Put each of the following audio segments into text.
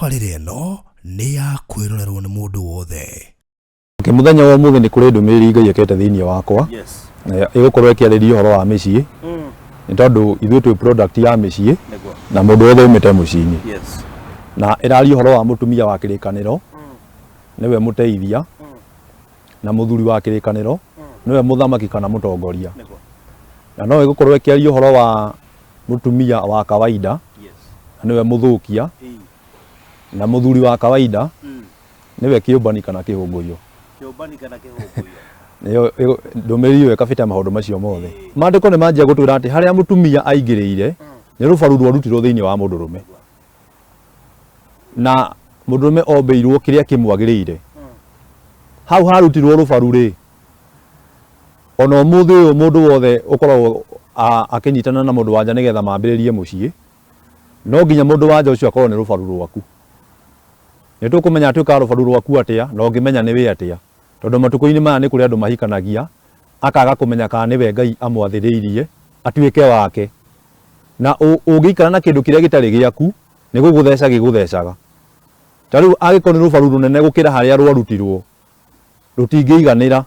Tabarĩra ĩno nĩ ya kwĩrorerwo nĩ mũndũ wothe. Okay, mũthenya wa ũmũthĩ nĩ kũrĩ ndũmĩrĩri Ngai ekĩrĩte thĩinĩ wakwa. Yes. Na ĩgũkorwo ĩkĩarĩria ũhoro wa mĩciĩ nĩ tondũ ithuĩ twĩ product ya mĩciĩ Nĩguo. na mũndũ wothe umĩte mũciĩ-inĩ. Yes. Na ĩraria ũhoro wa mũtumia wa kĩrĩkanĩro nĩwe mũteithia na mũthuri wa kĩrĩkanĩro nĩwe mũthamaki kana mũtongoria. Nĩguo. Na no ĩgũkorwo ĩkĩaria ũhoro wa mũtumia wa kawaida Yes. na nĩwe mũthũkia Ĩĩ. na mũthuri wa kawaida nĩwe kĩũmbani kana kĩhũngũyũ. Kĩũmbani kana kĩhũngũyũ. Nĩyo ndũmĩrĩri ĩyo ĩkabĩte maũndũ macio mothe. Maandĩko nĩ manjia gũtwĩra atĩ harĩa mũtumia aingĩrĩire nĩ rũbaru rwarutirwo thĩinĩ wa mũndũrũme. Na mũndũrũme ombĩirwo kĩrĩa kĩmwagĩrĩire. Hau harutirwo rũbaru rĩ, ona ũmũthĩ ũyũ mũndũ wothe ũkoragwo akĩnyitana na mũndũ wa nja nĩgetha mambĩrĩrie mũciĩ, no nginya mũndũ wa nja ũcio akorwo nĩ rũbaru rwaku. Nĩ tũkũmenya atuĩkaga rũbaru rwaku atĩa na ũngĩmenya nĩ wĩ atĩa. Tondũ matukũ-inĩ maya nĩ kũrĩ andũ mahikanagia akaga kũmenya kana nĩwe Ngai amwathĩrĩirie atuĩke wake. Na ũngĩikara na kĩndũ kĩrĩa gĩtarĩ gĩaku nĩ gũgũtheca gĩgũthecaga. Ta rĩu angĩkorwo nĩ rũbaru rũnene gũkĩra harĩa rwarutirwo rũtingĩiganĩra.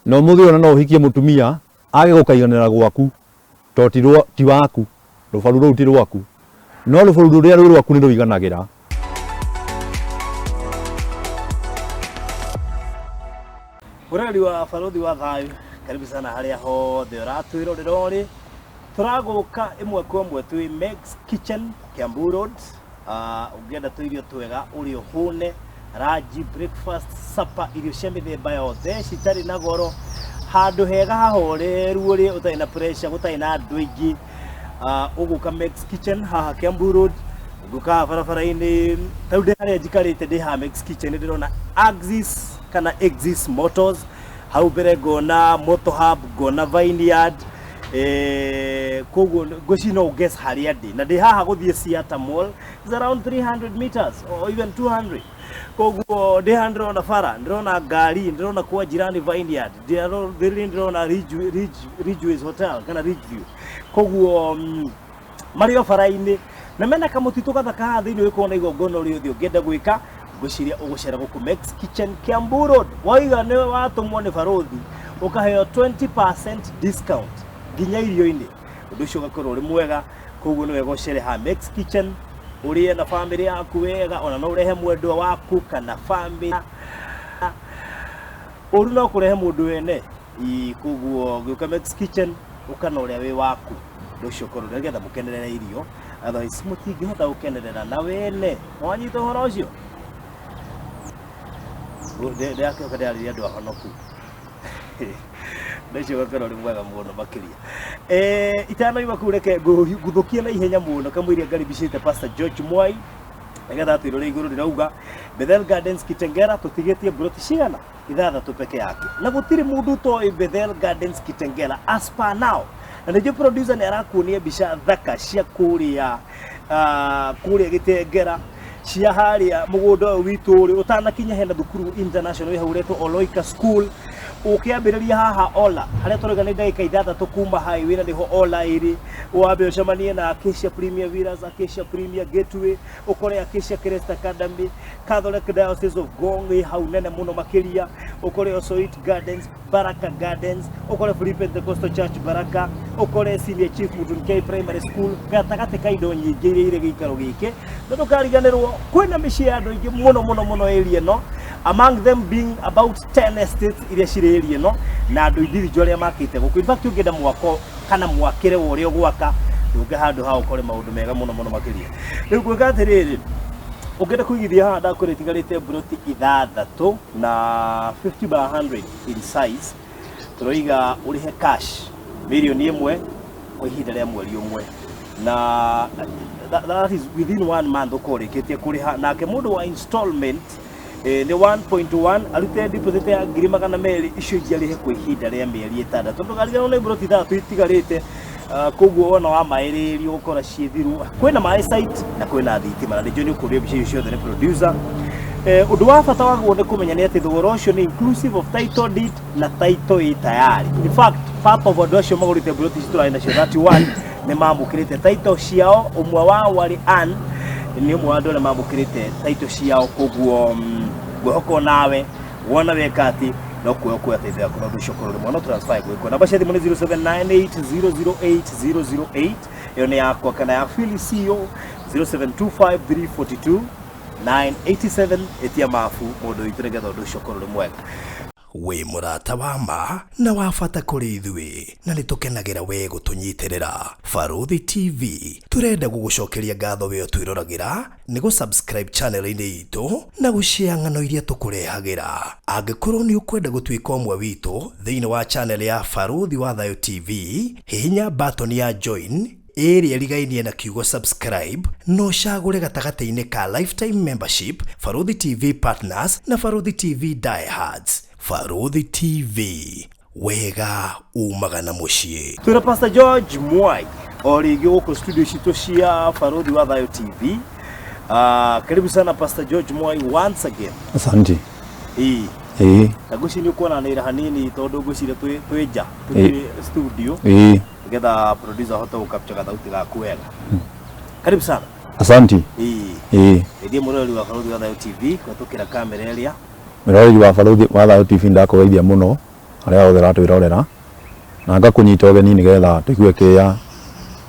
Na ũmũthĩ ũyũ ona no ũhikie mũtumia age gũkaiganĩra gwaku to ti rwa ti waku, rũbaru rũu ti rwaku. No rũbaru rũrĩa rwĩ rwaku nĩ rũiganagĩra. Mũreri wa Barũthi wa Thayũ, karibu sana harĩa hothe ũratwĩrorera ũrĩ. Tũragũka ĩmwe kwa ĩmwe twĩ Meg's Kitchen, Kiambu Road. Ũngĩenda tũirio twega ũrĩe ũhũne, ranji, breakfast, supper, irio cia mĩthemba yothe citarĩ na goro, handũ hega hahoreru ũrĩe ũtarĩ na pressure, gũtarĩ na andũ aingĩ. Ũgũka Meg's Kitchen haha Kiambu Road, ũngĩũka haha barabara-inĩ, ta rĩu ndĩ harĩa njikarĩte ndĩ haha Meg's Kitchen nĩ ndĩrona Axis kana Axis Motors, hau mbere ngona Motor Hub, ngona Vineyard, koguo ngwĩciria no ũguess harĩa ndĩ na ndĩ haha gũthiĩ Siata Mall is around 300 meters or even 200. Koguo ndĩ haha ndĩrona bara, ndĩrona ngari, ndĩrona kwa jirani Vineyard, ndĩrona Ridgeways Hotel kana Ridgeview. Koguo marĩ o bara-inĩ na mena kamũtitũ gathaka haha thĩinĩ ũgĩkorwo na igongona rĩothe ũngĩenda gwĩka, ngwĩciria ũgũcera gũkũ Meg's Kitchen Kiambu Road. Waiga nĩ watũmwo nĩ barũthi ũkaheo 20% discount nginya irio-inĩ, ũndũ ũcio ũgakorwo ũrĩ mwega. Koguo nĩ wega ũcere haha Meg's Kitchen ũrĩe na bamĩrĩ yaku wega, ona no ũrehe mwendwa waku kana bamĩrĩ. Ũru no kũrehe mũndũ wene. Ii, koguo gĩũka Meg's Kitchen ũka na ũrĩa wĩ waku, ũndũ ũcio ũkorwo nĩgetha mũkenerere irio, otherwise mũtingĩhota gũkenerera na wene. Wanyita ũhoro ũcio? Ndĩrakĩhoka ndĩrarĩria andũ ahonoku. Ũndũ ũcio ũgakorwo ũrĩ mwega mũno makĩria. Itanoima kũu reke nguthũkie na ihenya mũno kamũiria ngaribicĩte Pastor George Mwai nĩgetha atwĩre ũrĩa igũrũ rĩrauga. Bethel Gardens Kitengela tũtigĩtie mburoti cigana? Ithathatũ peke yake. Na gũtirĩ mũndũ ũtoĩ Bethel Gardens Kitengela as per now. Na nĩnjũĩ producer nĩ arakuonia mbica thaka cia kũrĩa kũrĩa Gĩtengera, cia harĩa mũgũnda ũyũ witũ ũrĩ, ũtanakinya hena thukuru international ĩ hau ũretwo Oloika School, ũkĩambĩrĩria haha Ola, harĩa tũrauga nĩ ndagĩka ithathatũ kuma highway na nĩho Ola ĩrĩ, wambe ũcemanie na Acacia Premier Villas, Acacia Premier Gateway, ũkore Acacia Crest Academy, Catholic Diocese of Ngong ĩ hau nene mũno makĩria, ũkore Osoit Gardens, Baraka Gardens, ũkore Free Pentecostal Church Baraka, ũkore Senior Chief Mutunkei Primary School, gatagatĩ ka indo nyingĩ iria irĩ gĩikaro gĩkĩ. Na ndũkariganĩrwo kwĩna mĩciĩ ya andũ aingĩ mũno mũno mũno area ĩno, among them being about 10 estates iria cirĩ area ĩno na andũ individual arĩa makĩte gũkũ. In fact ũngĩenda mwako kana mwakĩre wa ũrĩa ũgwaka, ndũngĩ handũ ha ũkore maũndũ mega mũno mũno makĩria. Rĩu ngwĩka atĩrĩrĩ, ũngĩenda kũigithia haha ndakwĩra itigarĩte mburoti ithathatũ na 50 by 100 in size, tũroiga ũrĩhe cash mirioni ĩmwe kwa ihinda rĩa mweri ũmwe, na that is within one month ũkorwo ũrĩkĩtie kũrĩha. Nake mũndũ wa installment nĩ 1.1 arute deposit ya 200,000, icio ingĩ arĩhe kwa ihinda rĩa mĩeri ĩtandatũ. Ndũkariganĩrwo nĩ mburoti ithathatũ itigarĩte. Koguo wona wa maĩrĩrio gũkora ciĩ thiru, kwĩna maĩ site na kwĩna thitima, na nĩnjũĩ nĩ ũkũrio mbica icio ciothe nĩ producer. Ũndũ wa bata waguo nĩ kũmenya nĩ atĩ thogora ũcio nĩ inclusive of title deed na title ĩ tayari. In fact, part of andũ acio magũrĩte mburoti ici tũrarĩ nacio 31 nĩ mamũkĩrĩte title ciao, ũmwe wao arĩ Ann. Nĩ ũmwe wa andũ arĩa mamũkĩrĩte title ciao, koguo ngwĩhoka nawe wona weka atĩ no kuoya kuoya title yaku na ũndũ ũcio ũkorwo ũrĩ mwega. No transfer ĩgwĩkwo. Namba cia thimũ nĩ 0798008008, ĩyo nĩ yakwa kana ya Philly CEO. 0725 987, ĩtia mabu mũndũ witũ nĩgetha ũndũ ũcio ũkorwo ũrĩ mwega. Wĩ mũrata wa ma na wa bata kũrĩ ithuĩ, na nĩ tũkenagĩra we gũtũnyitĩrĩra. Barũthi TV tũrenda gũgũcokeria ngatho we ũtwĩroragĩra nĩ gũ subscribe channel-inĩ itũ na gũshare ng'ano iria tũkũrehagĩra. Angĩkorwo nĩ ũkwenda gũtuĩka ũmwe witũ thĩinĩ wa channel ya Barũthi wa Thayũ TV, hihinya button ya join ĩrĩa ĩrigainie na kiugo subscribe, na ũcagũre gatagatĩ-inĩ ka lifetime membership, Barũthi TV partners na Barũthi TV diehards. Barũthi TV, wega umaga na mũciĩ. Twĩna Pastor George Mwai o rĩngĩ gũkũ studio citũ cia Barũthi wa Thayũ TV. Karibu sana Pastor George Mwai once again. Asante. Ĩĩ. Ĩĩ. Na ngwĩciria nĩ ũkuona nĩ hanini tondũ ngwĩciria twĩ nja, tũtirĩ studio, nĩgetha producer ahote gũcapture gathauti gaku wega. Karibu sana. Asante. Ĩĩ. Ĩĩ. Ĩthiĩ mũroreri wa Barũthi wa Thayũ TV kũhetũkĩra kamera ĩrĩa. Mũroreri wa Barũthi wa Thayũ TV, ndakũgeithia mũno arĩa othe ratwĩrorera na ngakũnyita ũgeni nĩgetha tũigue kĩrĩa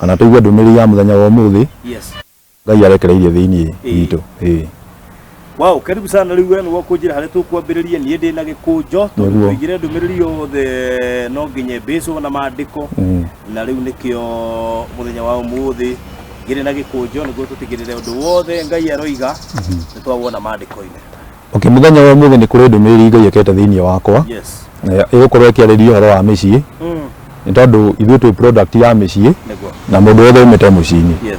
kana tũigue ndũmĩrĩri ya mũthenya wa ũmũthĩ Ngai arekereirie thĩinĩ witũ. Ĩĩ. Wow, karibu sana. Rĩu we nĩwe ũkũnjĩra harĩa tũkwambĩrĩria. Niĩ ndĩ na gĩkũnjo tondũ tũigire ndũmĩrĩri yothe no nginya ĩmbĩcwo na maandĩko, na rĩu nĩkĩo mũthenya wa ũmũthĩ ngĩrĩ na gĩkũnjo nĩguo tũtigĩrĩre ũndũ wothe Ngai aroiga nĩ twawona maandĩko-inĩ. Okay, mũthenya wa ũmũthĩ nĩ kũrĩ ndũmĩrĩri Ngai ekete thĩinĩ wakwa. Na ĩgũkorwo ĩkĩarĩria ũhoro wa mĩciĩ, nĩ tondũ ithuĩ twĩ product ya mĩciĩ na mũndũ wothe umĩte mũciĩ-inĩ.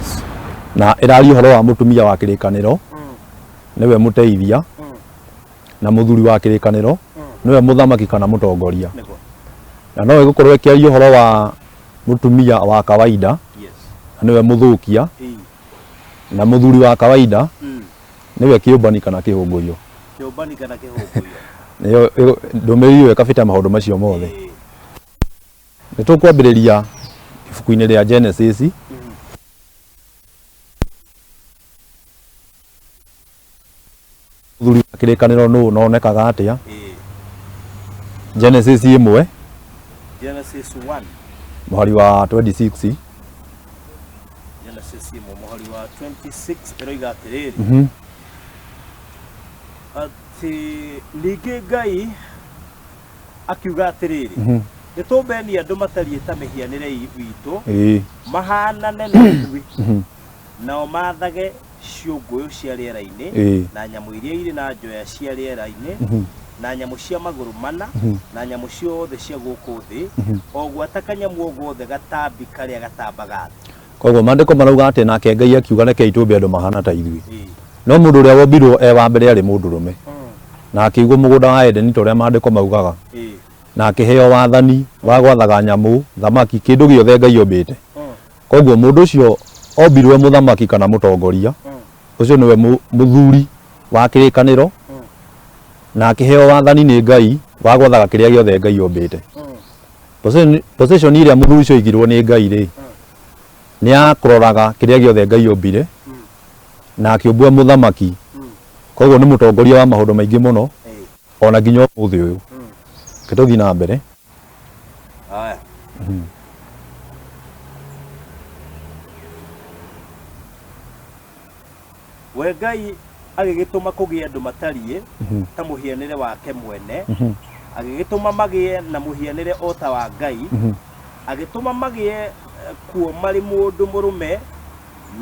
Na ĩraria ũhoro wa mũtumia wa kĩrĩkanĩro nĩwe mũteithia, na mũthuri wa kĩrĩkanĩro nĩwe mũthamaki kana mũtongoria. Na no ĩgũkorwo ĩkĩaria ũhoro wa mũtumia wa kawaida na nĩwe mũthũkia, na mũthuri wa kawaida nĩwe kĩũmbani kana kĩhũngũrio. Kĩũmbani kana kĩhũngũrio. Nĩyo ndũmĩrĩri ĩyo ĩkabĩta maũndũ macio mothe. Nĩ tũkwambĩrĩria ibuku-inĩ rĩa Genesis, mũthuri wa kĩrĩkanĩro nũ na onekaga atĩa? Genesis 1. Genesis 1. Mũhari wa 26. Genesis 1 mũhari wa 26 ĩroiga atĩrĩrĩ, atĩ ningĩ Ngai akiuga atĩrĩrĩ, nĩ tũmbeni andũ matariĩ ta mĩhianĩre witũ, mahanane na ithuĩ, nao maathage ciũngũyũ cia rĩera-inĩ, na nyamũ iria irĩ na njoya cia rĩera-inĩ, na nyamũ cia magũrũ mana, na nyamũ ciothe cia gũkũ thĩ, o gwata kanyamũ o gothe gatambi karĩa gatambaga thĩ. Koguo maandĩko marauga atĩ nake Ngai akiuga, rekei tũmbe andũ mahana ta ithuĩ. No mũndũ ũrĩa wombirwo e wa mbere arĩ mũndũrũme, na akĩigwo mũgũnda wa Edeni ta ũrĩa maandĩko maugaga, na akĩheo wathani wa gwathaga nyamũ, thamaki, kĩndũ gĩothe Ngai ombĩte. Koguo mũndũ ũcio ombirwo e mũthamaki kana mũtongoria, ũcio nĩwe mũthuri wa kĩrĩkanĩro, na akĩheo wathani nĩ Ngai wa gwathaga kĩrĩa gĩothe Ngai ombĩte. Position ĩrĩa mũthuri ũcio aigirwo nĩ Ngai rĩ, nĩ ya kũroraga kĩrĩa gĩothe Ngai ombire, na akĩũmbwo e mũthamaki. Koguo nĩ mũtongoria wa maũndũ maingĩ mũno, ona nginya ũmũthĩ ũyũ. Reke tũthiĩ na mbere. Haya. We Ngai agĩgĩtũma kũgĩe andũ matariĩ ta mũhianĩre wake mwene, agĩgĩtũma magĩe na mũhianĩre o ta wa Ngai, agĩtũma magĩe kuo marĩ mũndũ mũrũme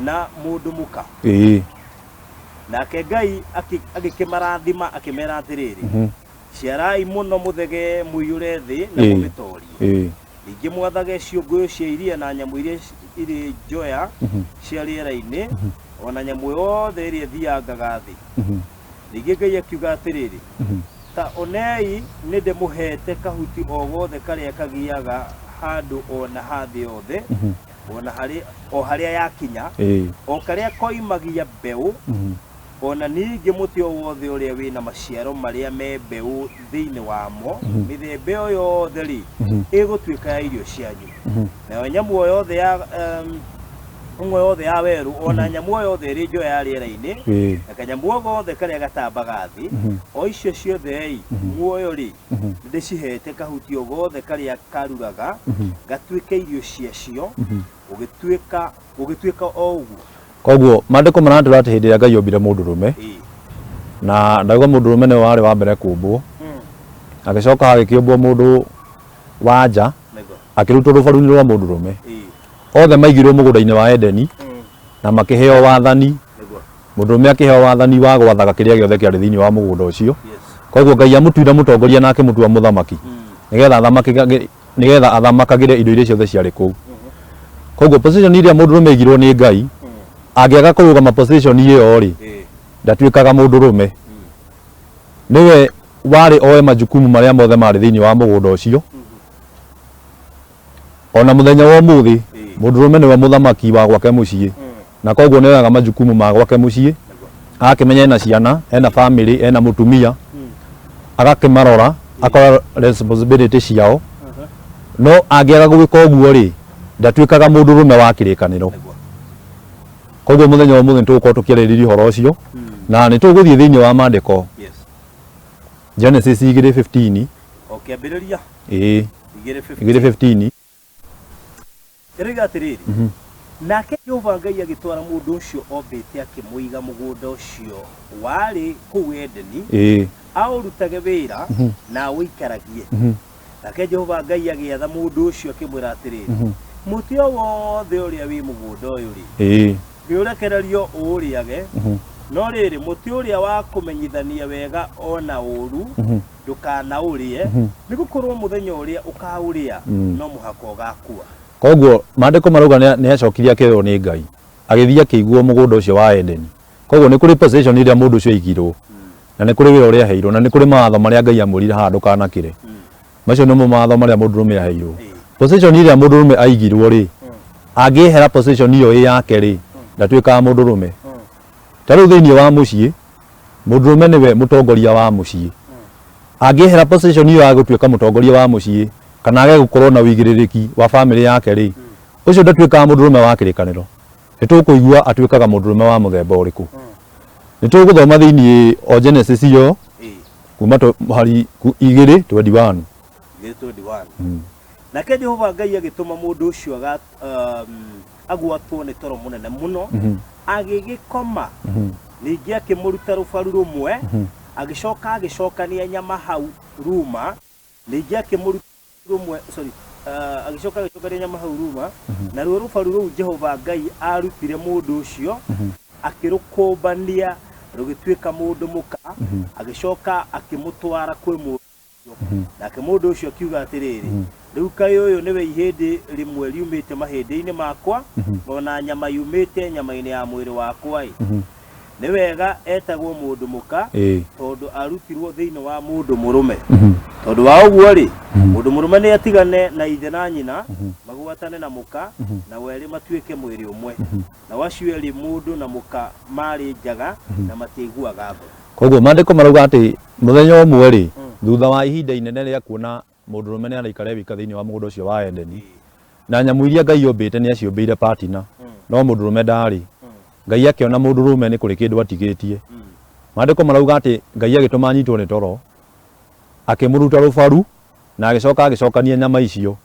na mũndũ mũka. Nake Ngai agĩkĩmarathima akĩmera atĩrĩrĩ, ciarai mũno mũthegee mũiyũre thĩ na mũmĩtorie. Ningĩ mwathage ciũngũyũ cia iria na nyamũ iria irĩ njoya cia rĩera-inĩ, o na nyamũ yothe ĩrĩa ĩthiangaga thĩ. Ningĩ Ngai akiuga atĩrĩrĩ, ta onei nĩ ndĩmũheete kahuti o gothe karĩa kagĩaga handũ o na ha thĩ yothe, o na harĩ o harĩa yakinya, o karĩa koimagia mbeũ, o na ningĩ mũtĩ o wothe ũrĩa wĩ na maciaro marĩa me mbeũ thĩinĩ wamo, mĩthemba ĩyo yothe-rĩ, ĩgũtuĩka ya irio cianyu. Nayo nyamũ o yothe ya Ngo yothe ya werũ ona nyamũ o yothe ĩrĩ njoya ya rĩera-inĩ na kanyamũ o gothe karĩa gatambaga thĩ, o icio ciothe ĩ muoyo rĩ, nĩndĩcihete kahuti o gothe karĩa karuraga gatuĩke irio ciacio, gũgĩtuĩka gũgĩtuĩka o ũguo. Koguo maandĩko maratwĩra atĩ hĩndĩ ĩrĩa Ngai ombire mũndũrũme, na ndauga mũndũrũme nĩwe warĩ wa mbere kũmbwo, agĩcoka agĩkĩũmbwo mũndũ wa nja, akĩrutwo rũbaru-inĩ rwa mũndũrũme. Othe maigirwo mũgũnda-inĩ wa Edeni na makĩheo wathani. Mũndũrũme akĩheo wathani wa gwathaga kĩrĩa gĩothe kĩarĩ thĩinĩ wa mũgũnda ũcio. Koguo Ngai amũtuire mũtongoria na akĩmũtua mũthamaki nĩgetha athamakagĩre indo iria ciothe ciarĩ kũu. Koguo position ĩrĩa mũndũrũme aigirwo nĩ Ngai, angĩaga kũrũgama position ĩyo rĩ, ndatuĩkaga mũndũrũme. Nĩwe warĩ oe majukumu marĩa mothe marĩ thĩinĩ wa mũgũnda ũcio. Ona mũthenya wa ũmũthĩ, mũndũrũme nĩwe mũthamaki wa gwake mũciĩ, na koguo nĩ oyaga majukumu ma gwake mũciĩ, agakĩmenya ena ciana, ena famĩlĩ, ena mũtumia, agakĩmarora, akoya responsibility ciao. No angĩaga gwĩka ũguo rĩ, ndatuĩkaga mũndũrũme wa kĩrĩkanĩro. Koguo mũthenya wa ũmũthĩ nĩ tũgũkorwo tũkĩarĩrĩria ũhoro ũcio, na nĩ tũgũthiĩ thĩinĩ wa maandĩko Genesis 2:15. O kĩambĩrĩria. Ĩĩ. 2:15. 2:15. Ĩroiga atĩrĩrĩ, Nake Jehova Ngai agĩtwara mũndũ ũcio ombĩte akĩmũiga mũgũnda ũcio warĩ kũu Edeni, aũrutage wĩra na aũikaragie. Nake Jehova Ngai agĩatha mũndũ ũcio akĩmwĩra atĩrĩrĩ, Mũtĩ o wothe ũrĩa wĩ mũgũnda ũyũ-rĩ, nĩũrekererio ũũrĩage, no rĩrĩ, mũtĩ ũrĩa wa kũmenyithania wega o na ũũru, ndũkanaũrĩe, nĩ gũkorũo mũthenya ũrĩa ũkaũrĩa no mũhaka ũgakua. Koguo maandĩko marauga nĩ acokire akĩrwo nĩ Ngai, agĩthiĩ akĩiguo mũgũnda ũcio wa Edeni. Koguo nĩ kũrĩ position ĩrĩa mũndũ ũcio aigirwo, na nĩ kũrĩ wĩra ũrĩa aheirwo, na nĩ kũrĩ mawatho marĩa Ngai amwĩrire haha ndũkanakĩre. Macio nĩmo mawatho marĩa mũndũrũme aheirwo. Position ĩrĩa mũndũrũme aigirwo rĩ, angĩehera position ĩyo ĩ yake rĩ, ndatuĩkaga mũndũrũme. Ta rĩu thĩinĩ wa mũciĩ, mũndũrũme nĩwe mũtongoria wa mũciĩ. Angĩehera position ĩyo ya gũtuĩka mũtongoria wa mũciĩ, kana age gũkorwo na ũigĩrĩrĩki wa famĩlĩ yake rĩ, ũcio ndatuĩkaga mũndũrũme wa kĩrĩkanĩro. Nĩ tũkũigua atuĩkaga mũndũrũme wa mũthemba ũrĩkũ. Nĩ tũgũthoma thĩinĩ o Genesis ĩyo kuma mũhari 2:21. 2:21. Nake Jehova Ngai agĩtũma mũndũ ũcio agwatwo nĩ toro mũnene mũno, agĩgĩkoma. Ningĩ akĩmũruta rũbaru rũmwe, agĩcoka agĩcokania nyama hau ruma. Ningĩ akĩmũruta rũmwe, sorry, agĩcoka agĩcokania nyama hau ruma, naruo rũbaru rũu Jehova Ngai aarutire mũndũ ũcio, akĩrũkũmbania rũgĩtuĩka mũndũ mũka, agĩcoka akĩmũtwara kwĩ mũndũ ũcio. Nake mũndũ ũcio akiuga atĩrĩrĩ, Rĩu kaĩ ũyũ nĩwe ihĩndĩ rĩmwe riumĩte mahĩndĩ-inĩ makwa, o na nyama yumĩte nyama-inĩ ya mwĩrĩ wakwa-ĩ! Nĩ wega etagwo mũndũ mũka, tondũ arutirwo thĩinĩ wa mũndũ mũrũme. Tondũ wa ũguo-rĩ, mũndũ mũrũme nĩatigane na ithe na nyina, magwatane na mũka, nao erĩ matuĩke mwĩrĩ ũmwe. Nao acio erĩ mũndũ na mũka maarĩ njaga na matiaiguaga thoni. Koguo maandĩko marauga atĩ mũthenya ũmwe rĩ, thutha wa ihinda inene rĩa kuona mũndũrũme nĩ araikara e wika thĩinĩ wa mũgũnda ũcio wa Edeni, na nyamũ iria Ngai ombĩte nĩ aciũmbĩire partner, no mũndũrũme ndaarĩ. Ngai akĩona mũndũrũme nĩ kũrĩ kĩndũ atigĩtie. Maandĩko marauga atĩ Ngai agĩtũma anyitwo nĩ toro, akĩmũruta rũbaru, na agĩcoka agĩcokania nyama icio,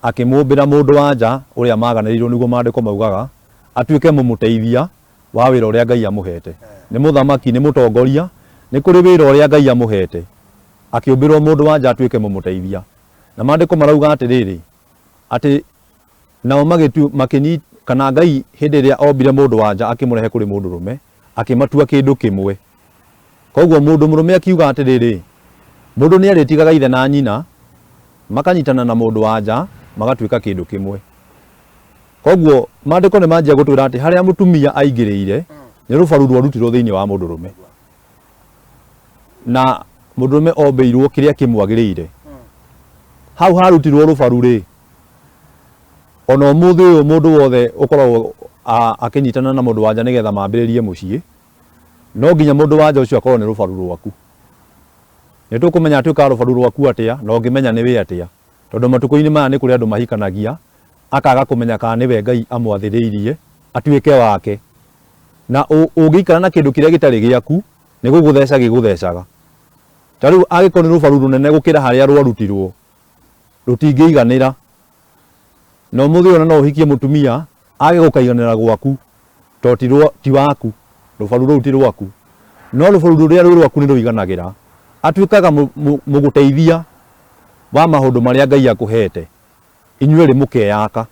akĩmũmbĩra mũndũ-wa-nja ũrĩa maaganĩrĩirwo nĩguo maandĩko maugaga, atuĩke mũmũteithia wa wĩra ũrĩa Ngai amũhete. Nĩ mũthamaki, nĩ mũtongoria, nĩ kũrĩ wĩra ũrĩa Ngai amũhete. Akĩũmbĩrwo mũndũ-wa-nja atuĩke mũmũteithia. Na maandĩko marauga atĩrĩrĩ, atĩ nao magĩtu, makĩnyi, kana Ngai hĩndĩ ĩrĩa ombire mũndũ-wa-nja akĩmũrehe kũrĩ mũndũrũme, akĩmatua kĩndũ kĩmwe. Koguo mũndũ mũrũme akiuga atĩrĩrĩ, mũndũ nĩarĩtigaga ithe na nyina, makanyitana na mũndũ-wa-nja, magatuĩka kĩndũ kĩmwe. Koguo maandĩko nĩ manjia gũtwĩra atĩ harĩa mũtumia aingĩrĩire, nĩ rũbaru rwarutirwo thĩinĩ wa mũndũrũme. Na mũndũrũme ombĩirwo kĩrĩa kĩmwagĩrĩire. Hau harutirwo rũbaru rĩ, ona ũmũthĩ ũyũ mũndũ wothe ũkoragwo akĩnyitana na mũndũ wa nja nĩgetha mambĩrĩrie mũciĩ, no nginya mũndũ wa nja ũcio akorwo nĩ rũbaru rwaku. Nĩ tũkũmenya atuĩkaga rũbaru rwaku atĩa, na ũngĩmenya nĩ wĩ atĩa. Tondũ matukũ-inĩ maya nĩ kũrĩ andũ mahikanagia, akaga kũmenya kana nĩwe Ngai amwathĩrĩirie. atuĩke wake. Na ũngĩikara na kĩndũ kĩrĩa gĩtarĩ gĩaku, nĩ gũgũtheca gĩgũthecaga. Ta rĩu angĩkorwo nĩ rũbaru rũnene gũkĩra harĩa rwarutirwo, rũtingĩiganĩra. Na ũmũthĩ ũyũ ona no ũhikie mũtumia age gũkaiganĩra gwaku tondũ ti rwa, ti waku, rũbaru rũu ti rwaku. No rũbaru rũrĩa rwĩ rwaku nĩ rũiganagĩra. Atuĩkaga mũgũteithia wa maũndũ marĩa Ngai akũhete, inyuerĩ mũkeyaka.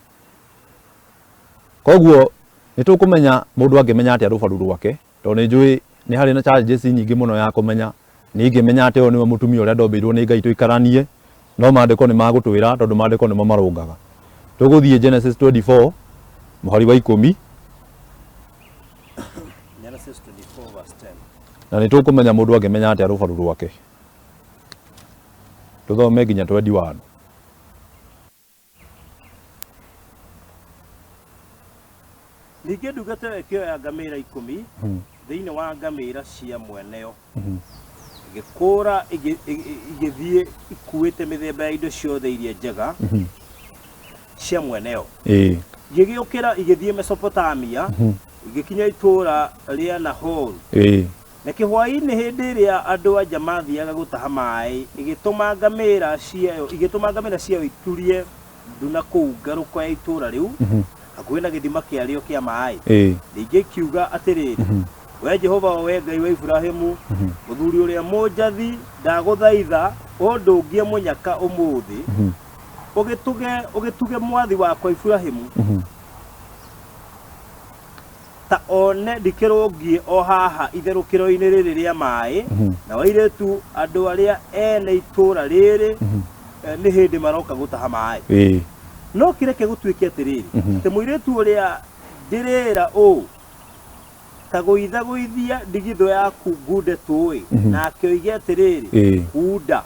Koguo nĩ tũkũmenya mũndũ angĩmenya atĩa rũbaru rwake. Tondũ nĩ njũĩ nĩ harĩ na challenges nyingĩ mũno ya kũmenya, niĩ ingĩmenya atĩ ũyũ nĩwe mũtumia ũrĩa ndombĩirwo nĩ Ngai tũikaranie, no maandĩko nĩ magũtwĩra tondũ maandĩko nĩmo marũngaga. Tũgũthiĩ Genesis 24 mũhari wa ikũmi. Genesis 24 verse 10. Na nĩ tũkũmenya mũndũ angĩmenya atĩa rũbaru rwake. Tũthome nginya 21. Ningĩ ndungata ĩyo ĩkĩoya ngamĩra ikũmi thĩinĩ wa ngamĩra cia mwene yo, ĩgĩkũũra igĩthiĩ ikuuĩte mĩthemba ya indo ciothe iria njega cia mwene yo. Igĩgĩũkĩra igĩthiĩ Mesopotamia, igĩkinya itũũra rĩa Nahoru. Na kĩhwaĩ-inĩ hĩndĩ ĩrĩa andũ-a-nja maathiaga gũtaha maaĩ, ĩgĩtũma ngamĩĩra ciayo, ĩgĩtũma ngamĩĩra ciayo iturie ndu na kũu ngarũko ya itũũra rĩu, hakuhĩ na gĩthima kĩarĩo kĩa maaĩ. Ningĩ ĩkiuga atĩrĩrĩ, Wee Jehova, o wee Ngai wa Iburahĩmu, mũthuuri ũrĩa mũnjathi, ndagũthaitha ũndũngie mũnyaka ũmũthĩ, ũgĩtuge, ũgĩtuge mwathi wakwa Iburahĩmu. Ta one ndikĩrũngiĩ o haha itherũkĩro-inĩ rĩrĩ rĩa maĩ, nao airĩtu andũ arĩa ene itũũra rĩrĩ nĩ hĩndĩ maroka gũtaha maĩ. No kĩreke gũtuĩke atĩrĩrĩ, atĩ mũirĩtu ũrĩa ndĩrĩĩra ũũ, Ta gũithagũithia ndigithũ yaku ngunde tũũĩ, nake oige atĩrĩrĩ, Kunda,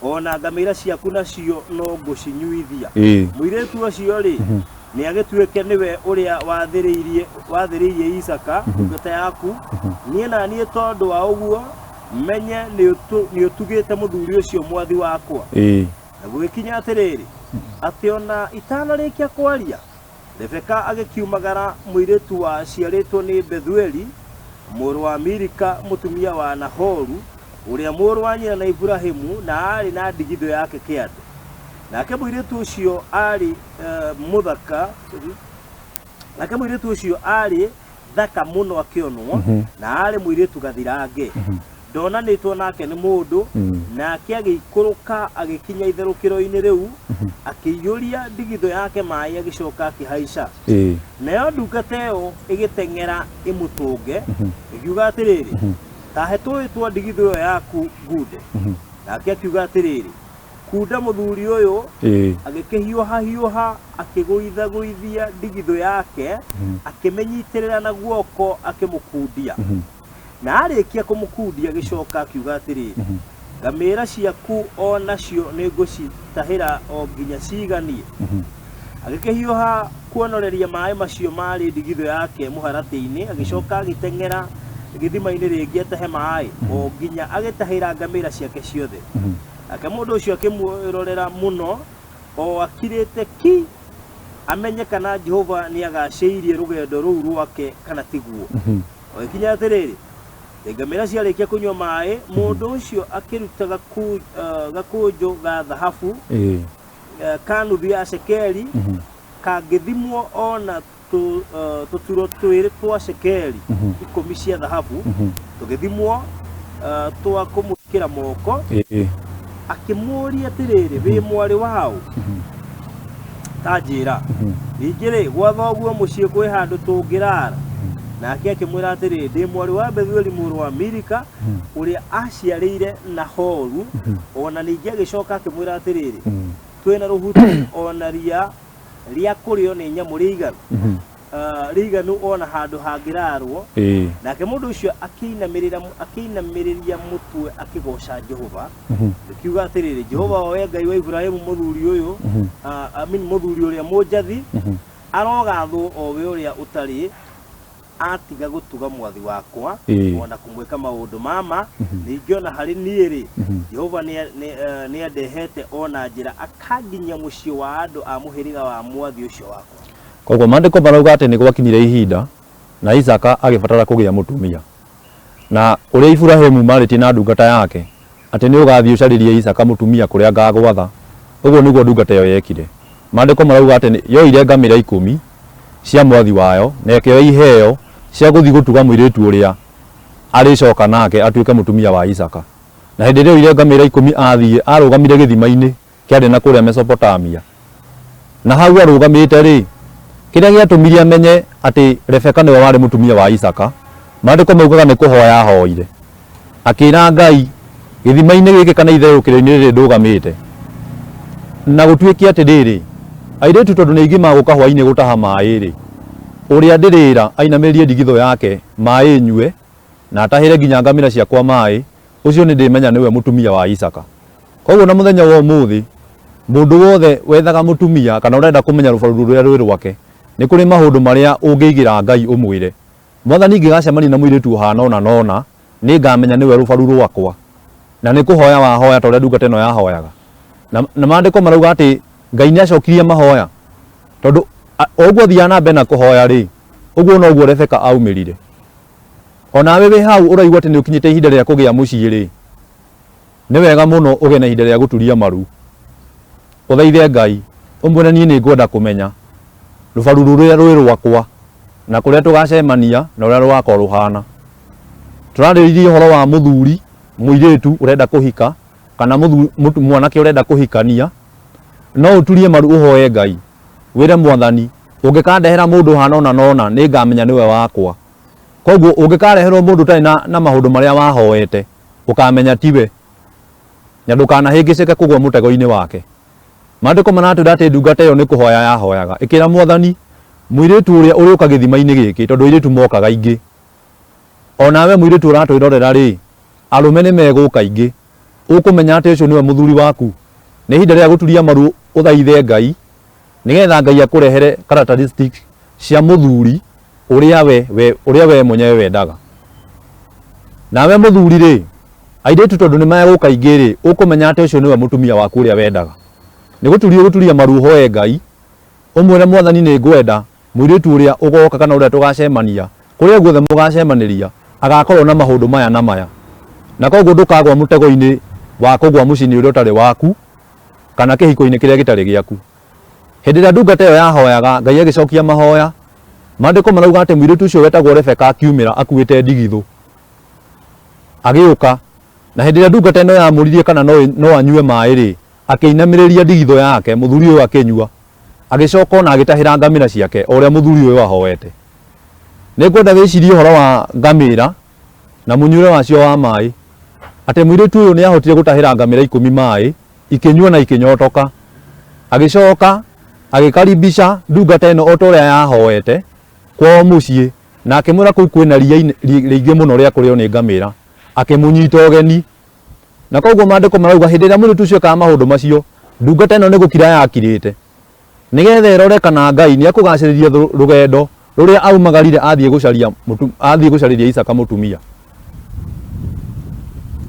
O na ngamĩra ciaku nacio no ngũcinyuithia. Mũirĩtu ũcio-rĩ, nĩagĩtuĩke nĩwe ũrĩa wathĩrĩirie, wathĩrĩirie Isaaka ndungata yaku, niĩ na niĩ tondũ wa ũguo menye nĩũtugĩte mũthuri ũcio mwathi wakwa. Na gũgĩkinya atĩrĩrĩ, atĩ o na itanarĩkia kwaria, Rebeka agĩkiumagara, mũirĩtu waciarĩtwo nĩ Bethueli, mũrũ wa Milika, mũtumia wa Nahoru, ũrĩa mũrũ wa nyina na Iburahimu, na aarĩ na ndigithũ yake kĩande. Nake mũirĩtu ũcio aarĩ mũthaka, nake mũirĩtu ũcio aarĩ thaka mũno akĩonwo, na aarĩ mũirĩtu gathirange. Ndonanĩtwo nake nĩ mũndũ, nake agĩikũrũka agĩkinya itherũkĩro-inĩ rĩu, akĩiyũria ndigithũ yake maĩ agĩcoka akĩhaica. Nayo ndungata ĩyo ĩgĩteng'era ĩmũtũnge, ĩkiuga atĩrĩrĩ, Ta he tũũĩ twa ndigithũ ĩyo yaku ngunde. Nake akiuga atĩrĩrĩ, Kunda mũthuri ũyũ. Agĩkĩhiũhahiũha akĩgũithagũithia ndigithũ yake, akĩmĩnyitĩrĩra na guoko akĩmũkundia. Na aarĩkia kũmũkundia agĩcoka akiuga atĩrĩ, Ngamĩra ciaku o nacio nĩngũcitahĩra o nginya ciiganie. Agĩkĩhiũha kuonoreria maĩ macio maarĩ ndigithũ yake mũharatĩ-inĩ, agĩcoka agĩteng'era gĩthima-inĩ rĩngĩ atahe maĩ, o nginya agĩtahĩra ngamĩra ciake ciothe. Nake mũndũ ũcio akĩmwĩrorera mũno, o akirĩte ki, amenye kana Jehova nĩagacĩirie rũgendo rũu rwake kana tiguo. Gũgĩkinya atĩrĩrĩ, atĩ ngamĩra ciarĩkia kũnyua maĩ, mũndũ ũcio akĩruta gakũnjo ga thahabu ka nuthu ya cekeri, kangĩthimwo o na tũturo twĩrĩ twa cekeri ikũmi cia thahabu, tũgĩthimwo twa kũmwĩkĩra moko, Akĩmũũria atĩrĩrĩ, Wĩ mwarĩ wa ũ? Ta njĩĩra. Ningĩ-rĩ, gwa thoguo mũciĩ kwĩ handũ tũngĩraara? Nake akĩmwĩra atĩrĩ, Ndĩ mwarĩ wa Bethueli mũrũ wa Milika, ũrĩa aaciarĩire Nahoru. O na ningĩ agĩcoka akĩmwĩra atĩrĩrĩ, Twĩ na rũhuti o na ria rĩa kũrĩo nĩ nyamũ rĩiganu? Rĩiganu o na handũ hangĩraarwo. Nake mũndũ ũcio akĩinamĩrĩra akĩinamĩrĩria mũtwe akĩgooca Jehova, akiuga atĩrĩrĩ, Jehova o we Ngai wa Iburahĩmu mũthuri ũyũ, I mean mũthuri ũrĩa mũnjathi, arogathwo o we ũrĩa ũtarĩ atiga gũtuga mwathi wakwa o na kũmwĩka maũndũ ma ma, ningĩ o na harĩ niĩ-rĩ, Jehova nĩandehete o na njĩra akanginyia mũciĩ wa andũ a mũhĩrĩga wa mwathi ũcio wakwa. Koguo maandĩko marauga atĩ nĩ gwakinyire ihinda na Isaaka agĩbatara kũgĩa mũtumia. Na ũrĩa Iburahimu marĩtie na ndungata yake atĩ nĩ ũgathiĩ ũcarĩrie Isaaka mũtumia kũrĩa ngagwatha, ũguo nĩguo ndungata ĩyo yekire. Maandĩko marauga atĩ yoire ngamĩra ikũmi cia mwathi wayo na ĩkĩoya iheo cia gũthiĩ gũtuga mũirĩtu ũrĩa arĩcoka nake atuĩke mũtumia wa Isaaka. Na hĩndĩ ĩrĩa oire ngamĩra ikũmi athiĩ, arũgamire gĩthima-inĩ kĩarĩ na kũrĩa Mesopotamia. Na hau arũgamĩte-rĩ, kĩrĩa gĩatũmire amenye atĩ Rebeka nĩwe warĩ mũtumia wa Isaaka, maandĩko maugaga nĩ kũhoya ahoire. Akĩĩra Ngai, gĩthima-inĩ gĩkĩ kana itherũkĩro-inĩ rĩrĩ ndũgamĩte, na gũtuĩke atĩrĩrĩ, airĩtu tondũ nĩ aingĩ magũka hwaĩ-inĩ gũtaha maĩ-rĩ, ũrĩa ndĩrĩĩra ainamĩrĩrie ndigithũ yake maĩ nyue, na atahĩre nginya ngamĩra ciakwa maĩ, ũcio nĩndĩmenya nĩwe mũtumia wa Isaaka. Koguo na mũthenya wa ũmũthĩ, mũndũ wothe wethaga mũtumia kana ũrenda kũmenya rũbaru rũrĩa rwĩ rwake, nĩ kũrĩ maũndũ marĩa ũngĩigĩra Ngai ũmwĩre, Mwathani ingĩgacemania na mũirĩtu ũhana ũna na ũna, nĩngamenya nĩwe rũbaru rwakwa. Na nĩ kũhoya wahoya ta ũrĩa ndungata ĩno yahoyaga. Na, na maandĩko marauga atĩ Ngai nĩ acokirie mahoya. Tondũ o ũguo athiaga na mbere na kũhoya rĩ, ũguo noguo Rebeka aumĩrire. O nawe wĩ hau ũraigua atĩ nĩ ũkinyĩte ihinda rĩa kũgĩa mũciĩ rĩ, Nĩ wega mũno ũgĩe na ihinda rĩa gũturia maru, ũthaithe Ngai, ũmwĩre niĩ nĩ ngwenda kũmenya rũbaru rũrĩa rwĩ rwakwa na kũrĩa tũgacemania na ũrĩa rũgakorwo rũhana. Tũrarĩrĩria ũhoro wa mũthuri, mũirĩtu ũrenda kũhika kana mwanake ũrenda kũhikania, no ũturie maru ũhoe Ngai, wĩre Mwathani, ũngĩkandehera mũndũ ũhana ũna na ũna nĩ ngamenya nĩwe wakwa. Koguo ũngĩkareherwo mũndũ ũtarĩ na maũndũ marĩa wahoete, ũkamenya tiwe, na ndũkanahĩngĩcĩke kũgwa mũtego-inĩ wake. Maandĩko maratwĩra atĩ ndungata ĩyo nĩ kũhoya yahoyaga, ĩkĩra Mwathani, mũirĩtu ũrĩa ũrĩũka gĩthima-inĩ gĩkĩ, tondũ airĩtu mokaga aingĩ. O nawe mũirĩtu ũratwĩrorera-rĩ, arũme nĩ megũka aingĩ. Ũkũmenya atĩ ũcio nĩwe mũthuri waku? Nĩ ihinda rĩa gũturia maru ũthaithe Ngai, nĩgetha Ngai akũrehere characteristics cia mũthuri ũrĩa we, we, ũrĩa we mwenyewe wendaga. Nawe mũthuri rĩ, airĩtu tondũ nĩ megũka aingĩ rĩ, ũkũmenya atĩ ũcio nĩwe mũtumia waku ũrĩa wendaga. Nĩ gũturia ũgũturia maru ũhoe Ngai, ũmwĩre Mwathani nĩ ngwenda mũirĩtu ũrĩa ũgoka kana ũrĩa tũgacemania, kũrĩa guothe mũgacemanĩria, agakorwo na maũndũ maya na maya. Na koguo ndũkagwa mũtego-inĩ wa kũgwa mũciĩ-inĩ ũrĩa ũtarĩ waku, kana kĩhiko-inĩ kĩrĩa gĩtarĩ gĩaku. Hĩndĩ ĩrĩa ndungata ĩyo yahoyaga, Ngai agĩcokia mahoya. Maandĩko marauga atĩ mũirĩtu ũcio wetagwo Rebeka akiumĩra akuĩte ndigithũ agĩũka. Na hĩndĩ ĩrĩa ndungata ĩno yamũririe kana no, no anyue maĩ-rĩ, akĩinamĩrĩria ndigithũ yake, mũthuri ũyũ akĩnyua. Agĩcoka ona agĩtahĩra ngamĩra ciake o ũrĩa mũthuri ũyũ ahoete. Nĩ ngwenda wĩcirie ũhoro wa ngamĩra na mũnyuĩre wacio wa maĩ, atĩ mũirĩtu ũyũ nĩ ahotire gũtahĩra ngamĩra ikũmi maĩ, ikĩnyua na ikĩnyotoka. Agĩcoka agĩkaribisha ndungata ĩno o ta ũrĩa yahoete kwao mũciĩ, na akĩmwĩra kũu kwĩna ria rĩingĩ mũno rĩa kũrĩo nĩ ngamĩra, akĩmũnyita ũgeni. Na koguo maandĩko marauga hĩndĩ ĩrĩa mũirĩtu ũcio ekaga maũndũ macio, ndungata ĩno nĩ gũkira yakirĩte, nĩgetha ĩrore kana Ngai nĩ ekũgacĩrithia rũgendo rũrĩa aumagarire athiĩ gũcaria athiĩ gũcarĩria Isaka mũtumia.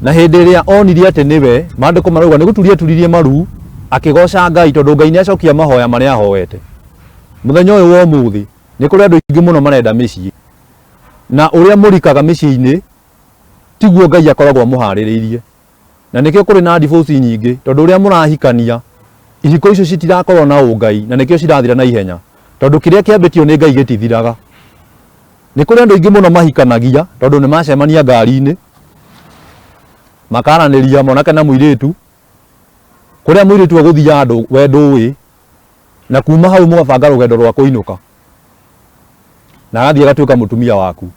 Na hĩndĩ ĩrĩa onire atĩ nĩwe, maandĩko marauga nĩ gũturia aturirie maru akĩgoca Ngai tondũ Ngai nĩ acokia mahoya marĩa ahoete. Mũthenya ũyũ wa ũmũthĩ nĩ kũrĩ andũ aingĩ mũno marenda mĩciĩ, na ũrĩa mũrikaga mĩciĩ-inĩ tiguo Ngai akoragwo amũharĩrĩirie. Na nĩkĩo kũrĩ na divorce nyingĩ tondũ ũrĩa mũrahikania ihiko icio citirakorwo na ũngai na nĩkĩo cirathira na ihenya tondũ kĩrĩa kĩambĩtio nĩ Ngai gĩtithiraga. Nĩ kũrĩ andũ aingĩ mũno mahikanagia tondũ nĩ macemania ngari-inĩ makaranĩria mwanake na mũirĩtu kũrĩa mũirĩtu egũthiaga ndũ we ndũĩ na kuma hau mũgabanga rũgendo rwa kũinũka na agathiĩ agatuĩka mũtumia waku.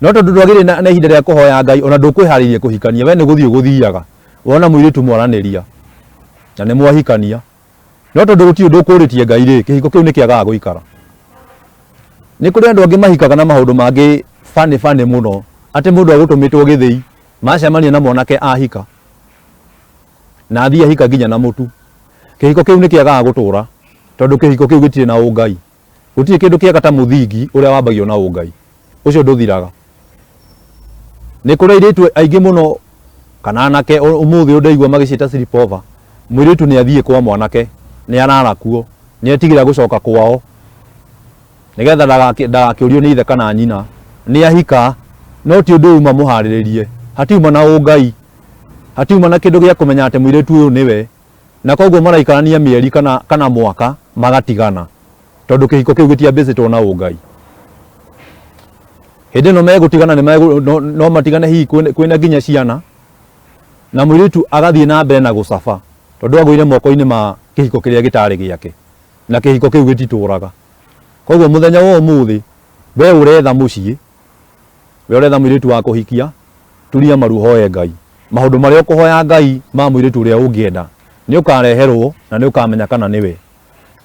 No tondũ ndwagĩrĩire na, na ihinda rĩa kũhoya Ngai ona ndũkwĩharĩirie kũhikania we nĩ gũthiĩ ũgũthiaga wona mũirĩtu mwaranĩria na nĩ mwahikania no tondũ gũtirĩ ũndũ ũkũrĩtie Ngai rĩ, kĩhiko kĩu nĩ kĩagaga gũikara. Nĩ kũrĩ andũ angĩ mahikaga na maũndũ mangĩ funny funny mũno atĩ mũndũ agũtũmĩtwo gĩthĩi macemania na mwanake ahika na athiĩ ahika nginya na mũtu. Kĩhiko kĩu nĩ kĩagaga gũtũra tondũ kĩhiko kĩu gĩtirĩ na ũngai. Gũtirĩ kĩndũ kĩega ta mũthingi ũrĩa wambagio na ũngai. Ũcio ndũthiraga. Nĩ kũrĩ airĩtu aingĩ mũno kana anake ũmũthĩ ũyũ ndaigua magĩciĩta sleepover. Mũirĩtu nĩ athiĩ kwa mwanake, nĩ arara kuo, nĩ etigĩra gũcoka kwao. Nĩgetha ndagakĩũrio nĩ ithe kana nyina nĩ ahika, no ti ũndũ uma mũharĩrĩrie, hatiuma na ũngai, hatiuma na kĩndũ gĩa kũmenya atĩ mũirĩtu ũyũ nĩwe, na koguo maraikarania mĩeri kana mwaka magatigana, tondũ kĩhiko kĩu gĩtiambĩcĩtwo na ũngai. Hĩndĩ ĩno megũtigana no matigane hihi kwĩna nginya ciana, na mũirĩtu agathiĩ na mbere na gũcaba tondũ agũire moko-inĩ ma kĩhiko kĩrĩa gĩtarĩ gĩake, na kĩhiko kĩu gĩtitũraga. Koguo mũthenya wa ũmũthĩ we ũretha mũciĩ, we ũretha mũirĩtu wa kũhikia, turia maru ũhoe Ngai. Maũndũ marĩa ũkũhoya Ngai ma mũirĩtu ũrĩa ũngĩenda nĩ ũkareherwo na nĩ ũkamenya kana nĩwe.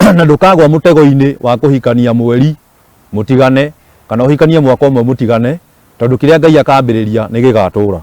Na ndũkagwa mũtego-inĩ wa kũhikania mweri mũtigane, kana ũhikanie mwaka ũmwe mũtigane, tondũ kĩrĩa Ngai akambĩrĩria nĩ gĩgatũra.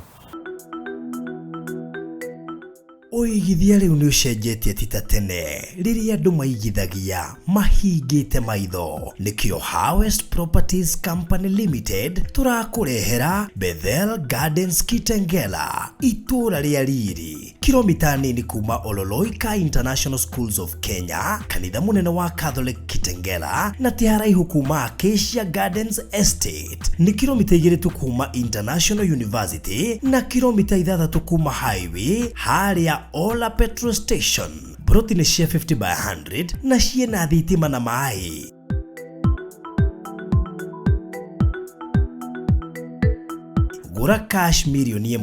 Ũigithia rĩu nĩ ũcenjetie ti ta tene rĩrĩa andũ maigithagia mahingĩte maitho. Nĩkĩo Harvest Properties Company Limited tũrakũrehera Bethel Gardens Kitengela, itũũra rĩa riri, kilomita nini kuma Ololoika International Schools of Kenya, kanitha mũnene wa Catholic Kitengela, na ti haraihu kuma Acacia Gardens Estate. Nĩ kilomita 2 tu kuma International University na kilomita 6 kuma highway harĩa Ola Petrol Station. Broti nĩ cia 50 by 100 na ciĩna thitima na maĩ. Gũra cash 1 mirioni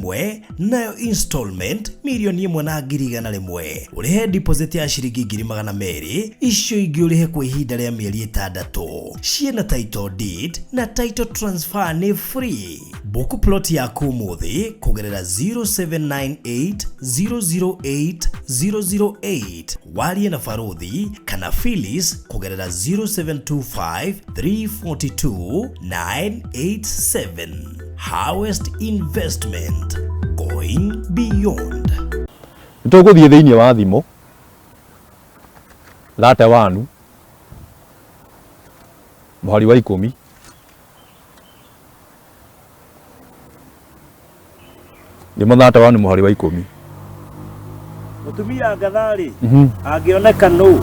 nayo installment 1,100,000, ũrĩhe deposit ya ciringi 200,000, icio ingĩ ũrĩhe kwa ihinda rĩa mĩeri 6. Ciĩna title deed na title transfer nĩ free. Book plot yaku ũmũthĩ kũgerera 0798 008 008, warie na Baruthi kana Phyllis kũgerera 0725 342 987. Harvest Investment, going beyond. Nĩ tũgũthiĩ thĩinĩ wa Thimo 31 mũhari wa 10. Thimo 31 mũhari wa 10. Mũtumia ngatha-rĩ, angĩoneka nũ?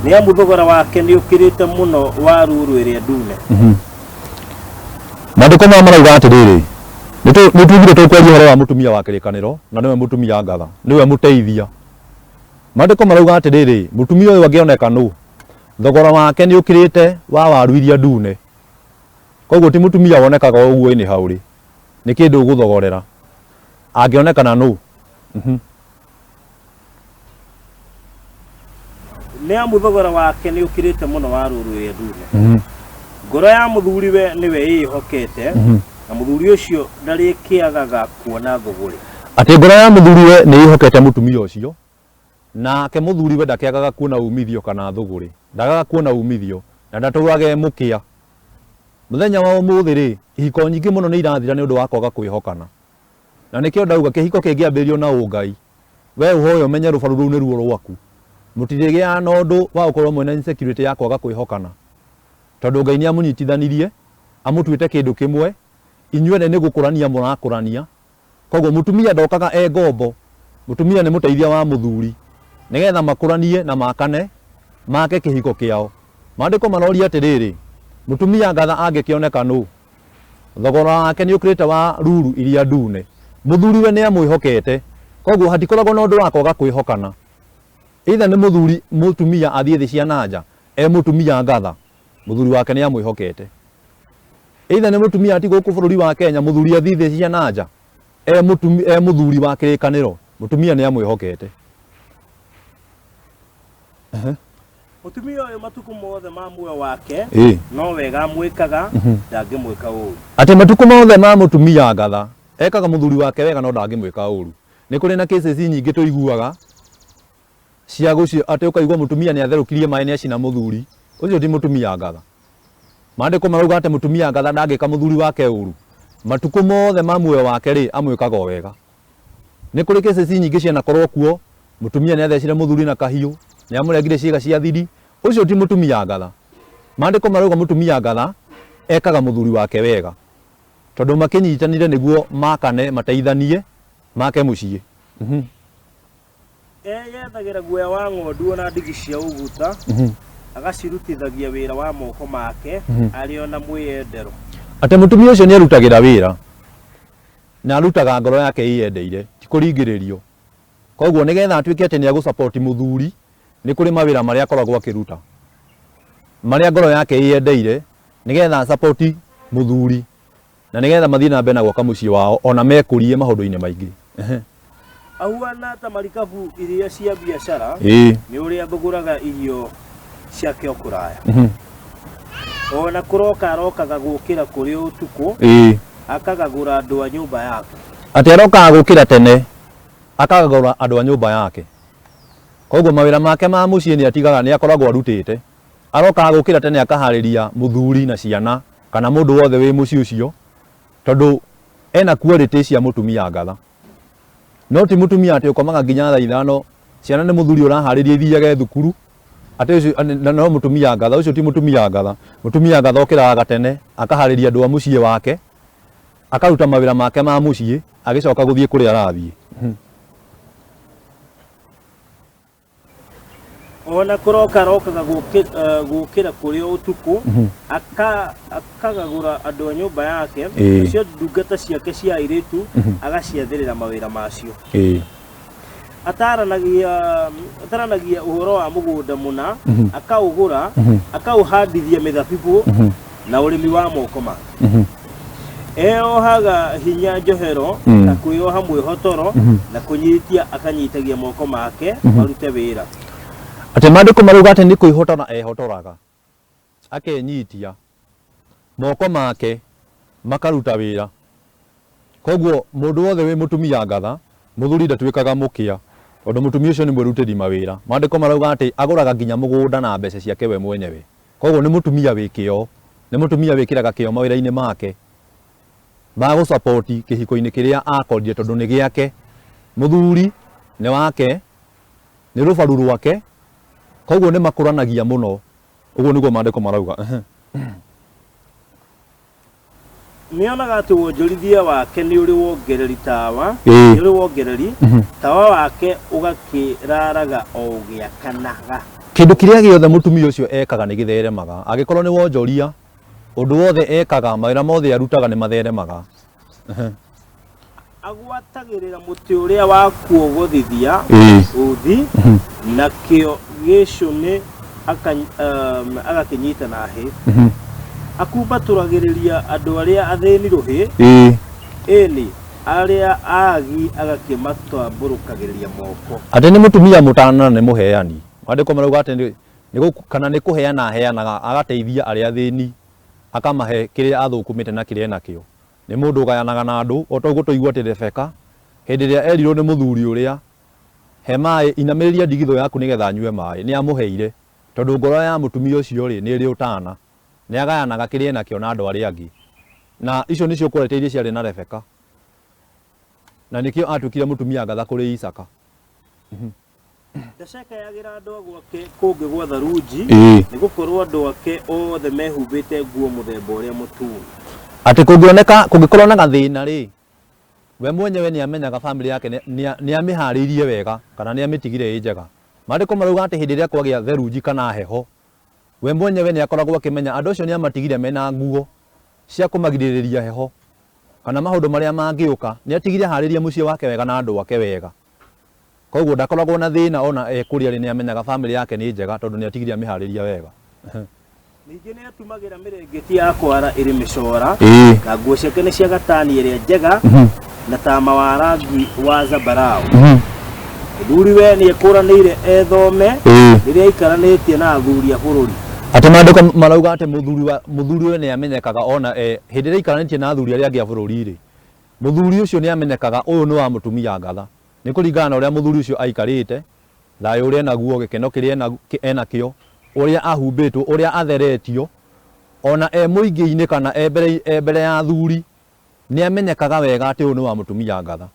Nĩ amu thogora wake nĩ ũkĩrĩte mũno wa ruru ĩrĩa ndune. Maandĩko maya marauga atĩrĩrĩ, nĩ tugire tũkwaria ũhoro wa mũtumia wa kĩrĩkanĩro, na nĩwe mũtumia ngatha, nĩwe mũteithia. Maandĩko marauga atĩrĩrĩ, mũtumia ũyũ angĩoneka nũ? Thogora wake nĩ ũkĩrĩte wa waru iria ndune. Koguo ti mũtumia wonekaga o ũguo anyhow rĩ, nĩ kĩndũ ũgũthogorera. Angĩonekana nũ? Nĩ amu thogora wake nĩ ũkĩrĩte mũno wa ruru ĩrĩa ndune. Ngoro ya mũthuriwe nĩwe ĩĩhokete, na mũthuri ũcio ndarĩkĩagaga kuona thũgũrĩ. Atĩ ngoro ya mũthuriwe nĩ ĩhokete mũtumia ũcio, nake mũthuriwe ndakĩagaga kuona umithio kana thũgũrĩ, ndagaga kuona umithio na ndatũraga e mũkĩa. Mũthenya wa ũmũthĩ rĩ, ihiko nyingĩ mũno nĩ irathira nĩ ũndũ wa kwaga kwĩhokana. Na nĩkĩo ndauga kĩhiko kĩngĩambĩrĩrio na ũngai, we ũhoe ũmenye rũbaru rũu nĩruo rwaku, mũtirĩgĩaga na ũndũ wa gũkorwo mwĩna insecurity ya kwaga kwĩhokana, tondũ Ngai nĩ amũnyitithanirie, amũtuĩte kĩndũ kĩmwe, inyuene nĩ gũkũrania mũrakũrania. Koguo mũtumia ndokaga e ngombo, mũtumia nĩ mũteithia wa mũthuri, nĩgetha makũranie na makane, make kĩhiko kĩao. Maandĩko maroria atĩrĩrĩ, mũtumia ngatha angĩkĩoneka nũ? Thogora wake nĩ ũkĩrĩte wa ruru iria ndune. Mũthuriwe nĩ amwĩhokete, koguo hatikoragwo na ũndũ wa kwaga kwĩhokana. Either nĩ mũthuri mũtumia athiĩ thĩ cia na nja, e mũtumia ngatha, mũthuri wake nĩ amwĩhokete. Either nĩ mũtumia atigwo gũkũ bũrũri wa Kenya, mũthuri athiĩ thĩ cia na nja, e mũthuri wa kĩrĩkanĩro, mũtumia nĩ amwĩhokete. Mũtumia ũyũ matukũ mothe ma muoyo wake no wega amwĩkaga, ndangĩmwĩka ũũru. Atĩ matukũ mothe ma mũtumia ngatha ekaga mũthuri wake wega no ndangĩmwĩka ũũru. Nĩ kũrĩ na cases nyingĩ tũiguaga cia gũcio atĩ ũkaigua mũtumia nĩ atherũkirie maĩ nĩ acina mũthuri, ũcio ti mũtumia ngatha. Maandĩko marauga atĩ mũtumia ngatha ndangĩka mũthuri wake ũũru. Matukũ mothe ma muoyo wake rĩ, amwĩkaga o wega. Nĩ kũrĩ cases nyingĩ cianakorwo kuo, mũtumia nĩ athecire mũthuri na kahiũ, nĩ amũrengire ciĩga cia thiri, ũcio ti mũtumia ngatha. Maandĩko marauga mũtumia ngatha ekaga mũthuri wake wega, tondũ makĩnyitanire nĩguo makane, mateithanie, make mũciĩ. Eyethagĩra guoya wa ng'ondu ona ndigi cia ũguta. Agacirutithagia wĩra wa moko make arĩ o na mwĩyendero. Atĩ mũtumia ũcio nĩ arutagĩra wĩra na arutaga ngoro yake ĩyendeire, ti kũringĩrĩrio. Koguo nĩgetha atuĩke atĩ nĩ agũ support mũthuri, nĩ kũrĩ mawĩra marĩa akoragwo akĩruta marĩa ngoro yake ĩyendeire, nĩgetha support mũthuri na nĩgetha mathiĩ na mbere na gwaka mũciĩ wao ona mekũrie maũndũ-inĩ maingĩ. Ehe. Ahuana ta marikabu iria cia biacara nĩ ũrĩa thũgũraga irio ciake o kũraya. Ona kũroka arokaga gũkĩra kũrĩ ũtukũ, akagagũra andũ a nyũmba yake. Atĩ arokaga gũkĩra tene akagagũra andũ a nyũmba yake. Koguo mawĩra make ma mũciĩ nĩ atigaga nĩ akoragwo arutĩte. Arokaga gũkĩra tene akaharĩria mũthuri na ciana kana mũndũ wothe wĩ mũciĩ ũcio, tondũ ena quality cia mũtumia ngatha. No ti mũtumia atĩ ũkomaga nginya thaa 5, ciana nĩ mũthuri ũraharĩria ithiage thukuru, atĩ ũcio na no mũtumia ngatha, ũcio ti mũtumia ngatha. Mũtumia ngatha okĩraga gatene, akaharĩria andũ a mũciĩ wake, akaruta mawĩra make ma mũciĩ, agĩcoka gũthiĩ kũrĩa arathiĩ. Ona kũroka arokaga gũkĩra kũrĩ o ũtukũ, akagagũra andũ a nyũmba yake, nacio ndungata ciake cia airĩtu agaciathĩrĩra mawĩra macio. Ataranagia ũhoro wa mũgũnda mũna, akaũgũra, akaũhandithia mĩthabibũ na ũrĩmi wa moko make. Eyohaga hinya njohero ta kwĩyoha mwĩhotoro, na kũnyitia akanyitagia moko make marute wĩra. Atĩ maandĩko marauga atĩ nĩ kwĩhotora ehotoraga, akenyitia moko make makaruta wĩra. Koguo mũndũ wothe wĩ mũtumia ngatha, mũthuri ndatuĩkaga mũkĩa, tondũ mũtumia ũcio nĩ mwĩrutĩri mawĩra. Maandĩko marauga atĩ agũraga nginya mũgũnda na mbeca ciake we mwenyewe. Koguo nĩ mũtumia wĩ kĩo, nĩ mũtumia wĩkĩraga kĩo mawĩra-inĩ make ma gũ support kĩhiko-inĩ kĩrĩa akorire, tondũ nĩ gĩake. Mũthuri nĩ wake, nĩ rũbaru rwake, koguo nĩ makũranagia mũno. Ũguo nĩguo maandĩko marauga. Nĩonaga atĩ wonjorithia wake nĩ ũrĩ wongereri tawa, nĩ ũrĩ wongereri tawa wake ũgakĩraraga o ũgĩakanaga. Kĩndũ kĩrĩa gĩothe mũtumia ũcio ekaga nĩ gĩtheremaga. Angĩkorwo nĩ wonjoria, ũndũ wothe ekaga, mawĩra mothe arutaga nĩ matheremaga. Agwatagĩrĩra mũtĩ ũrĩa wa kuogothithia uthi, nakĩo gĩcũnĩ agakĩnyita na hĩ. Akumbatũragĩrĩria andũ arĩa athĩni rũhĩ, ĩni arĩa aagi agakĩmatambũrũkagĩria moko. Atĩ nĩ mũtumia mũtana na nĩ mũheani. Maandĩko marauga atĩ nĩ kana nĩ kũheana aheanaga, agateithia arĩa athĩni, akamahe kĩrĩa athũkũmĩte na kĩrĩa enakĩo. Nĩ mũndũ ũgayanaga na andũ, o ta ũguo twaigua atĩ Rebeka hĩndĩ ĩrĩa erirwo nĩ mũthuri ũrĩa, he maĩ, inamĩrĩria ndigithũ yaku nĩgetha nyue maĩ, nĩ amũheire, tondũ ngoro ya mũtumia ũcio rĩ, nĩ ĩrĩ ũtana. Nĩ agayanaga kĩrĩa enakĩo na andũ arĩa angĩ. Na icio nĩcio quality iria ciarĩ na Rebeka. Na nĩkĩo atuĩkire mũtumia ngatha kũrĩ Isaka. Ndacekayagĩra andũ a gwake kũngĩgwa tharunji, nĩgũkorwo andũ ake othe mehumbĩte nguo mũthemba ũrĩa mũtune. Atĩ kũngĩoneka, kũngĩkorwo na gathĩna rĩ, we mwenyewe nĩ amenyaga famĩlĩ yake nĩ amĩharĩirie wega kana nĩ amĩtigire ĩ njega. Maandĩko marauga atĩ hĩndĩ ĩrĩa kwagĩa therunji kana heho, we mwenyewe nĩ akoragwo akĩmenya andũ acio nĩ amatigire mena nguo cia kũmagirĩrĩria heho kana maũndũ marĩa mangĩũka, nĩ atigire aharĩrie mũciĩ wake wega na andũ ake wega. Koguo ndakoragwo na thĩna ona e kũrĩa arĩ, nĩ amenyaga famĩlĩ yake nĩ njega tondũ nĩ atigire amĩharĩria wega. Ningĩ nĩ atumagĩra mĩrĩngĩti ya kwara ĩrĩ mĩcora, na nguo ciake nĩ cia gatani ĩrĩa njega na tama wa rangi wa zambarau. Mũthuri we nĩ ekũranĩire ethome rĩrĩa aikaranĩtie na athuri a bũrũri. Atĩ maandĩko marauga atĩ mũthuri we nĩ amenyekaga ona hĩndĩ ĩrĩa aikaranĩtie na athuri arĩa angĩ a bũrũri rĩ, mũthuri ũcio nĩ amenyekaga ũyũ nĩ wa mũtumia ngatha. Nĩ kũringana na ũrĩa mũthuri ũcio aikarĩte, thayũ ũrĩa enaguo, gĩkeno kĩrĩa enakĩo, ũrĩa ahumbĩtwo, ũrĩa atheretio, ona e mũingĩ-inĩ kana e mbere ya athuri, nĩ amenyekaga wega atĩ ũyũ nĩ wa mũtumia ngatha.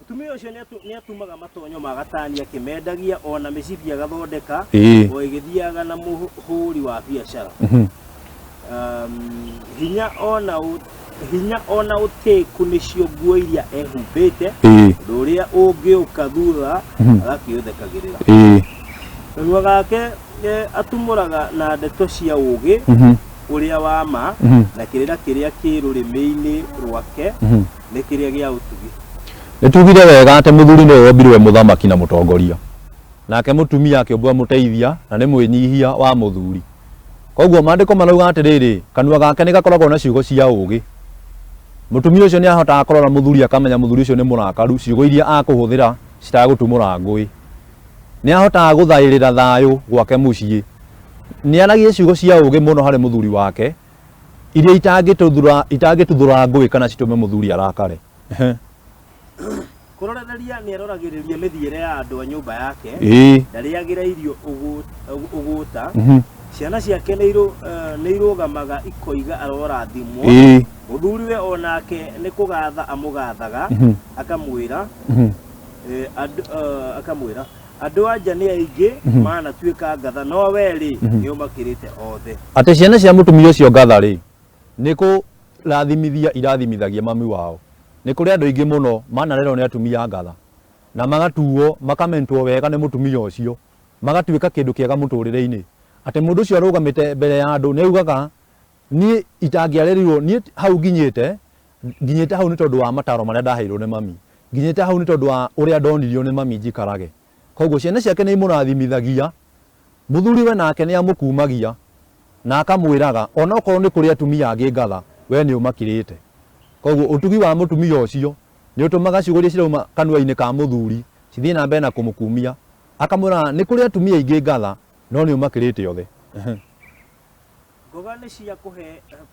Mũtumia ũcio nĩ atumaga matonyo ma gatani akĩmendagia, ona mĩcibi agathondeka o ĩgĩthiaga na mũhũri wa biacara. Hinya ona ũtĩku nĩcio nguo iria ehumbĩte, ũndũ ũrĩa ũngĩũka thutha agakĩũthekagĩrĩra. Kanua gake atumũraga na ndeto cia ũũgĩ ũrĩa wa ma, na kĩrĩra kĩrĩa kĩ rũrĩmĩ-inĩ rwake nĩ kĩrĩa gĩa ũtugi. Nĩ tugire wega atĩ mũthuri nĩwe wombirwo e mũthamaki na mũtongoria, nake mũtumia akĩũmbwo e mũteithia na nĩ mwĩnyihia wa mũthuri. Koguo maandĩko marauga atĩrĩrĩ, kanua gake nĩ gakoragwo na ciugo cia ũũgĩ. Mũtumia ũcio nĩ ahotaga kũrora mũthuri akamenya mũthuri ũcio nĩ mũrakaru, ciugo iria akũhũthĩra citagũtumũra ngũĩ. Nĩ ahotaga gũthaĩrĩra thayũ gwake mũciĩ. Nĩ aragia ciugo cia ũũgĩ mũno harĩ mũthuri wake, iria itangĩtuthũra itangĩtuthũra ngũĩ kana citũme mũthuri arakare. Ehe. Kũrorereria nĩaroragĩrĩria mĩthiĩre ya andũ a nyũmba yake, Ĩĩ. ndarĩagĩra irio ũgũta. Ciana ciake nĩirũgamaga ikoiga arorathimwo. Ĩĩ. Mũthuriwe o nake nĩ kũgatha amũgathaga, akamwĩra, akamwĩra, andũ a nja nĩ aingĩ manatuĩka ngatha, no we-rĩ, nĩũmakĩrĩte othe. Atĩ ciana cia mũtumia ũcio ngatha-rĩ, nĩ kũrathimithia irathimithagia mami wao. Nĩ kũrĩ andũ aingĩ mũno manarerwo nĩ atumia ngatha, na magatuo, makamentwo wega nĩ mũtumia ũcio, magatuĩka kĩndũ kĩega mũtũrĩre-inĩ. Atĩ mũndũ ũcio arũgamĩte mbere ya andũ nĩ augaga, niĩ itangĩarerirwo, niĩ hau nginyĩte, nginyĩte hau nĩ tondũ wa mataro marĩa ndaheirwo nĩ mami. Nginyĩte hau nĩ tondũ wa ũrĩa ndonirio nĩ mami njikarage. Koguo ciana ciake nĩ imũrathimithagia, mũthuriwe nake nĩ amũkumagia na akamwĩraga onokorwo nĩ kũrĩ atumia angĩ ngatha, we nĩ ũmakĩrĩte. Koguo ũtugi wa mũtumia ũcio nĩ ũtũmaga ciugo iria cirauma kanua-inĩ ka mũthuri cithiĩ na mbere na kũmũkumia. Akamwĩraga nĩ kũrĩ atumia aingĩ ngatha, no nĩ ũmakĩrĩte othe. Ngoga nĩ cia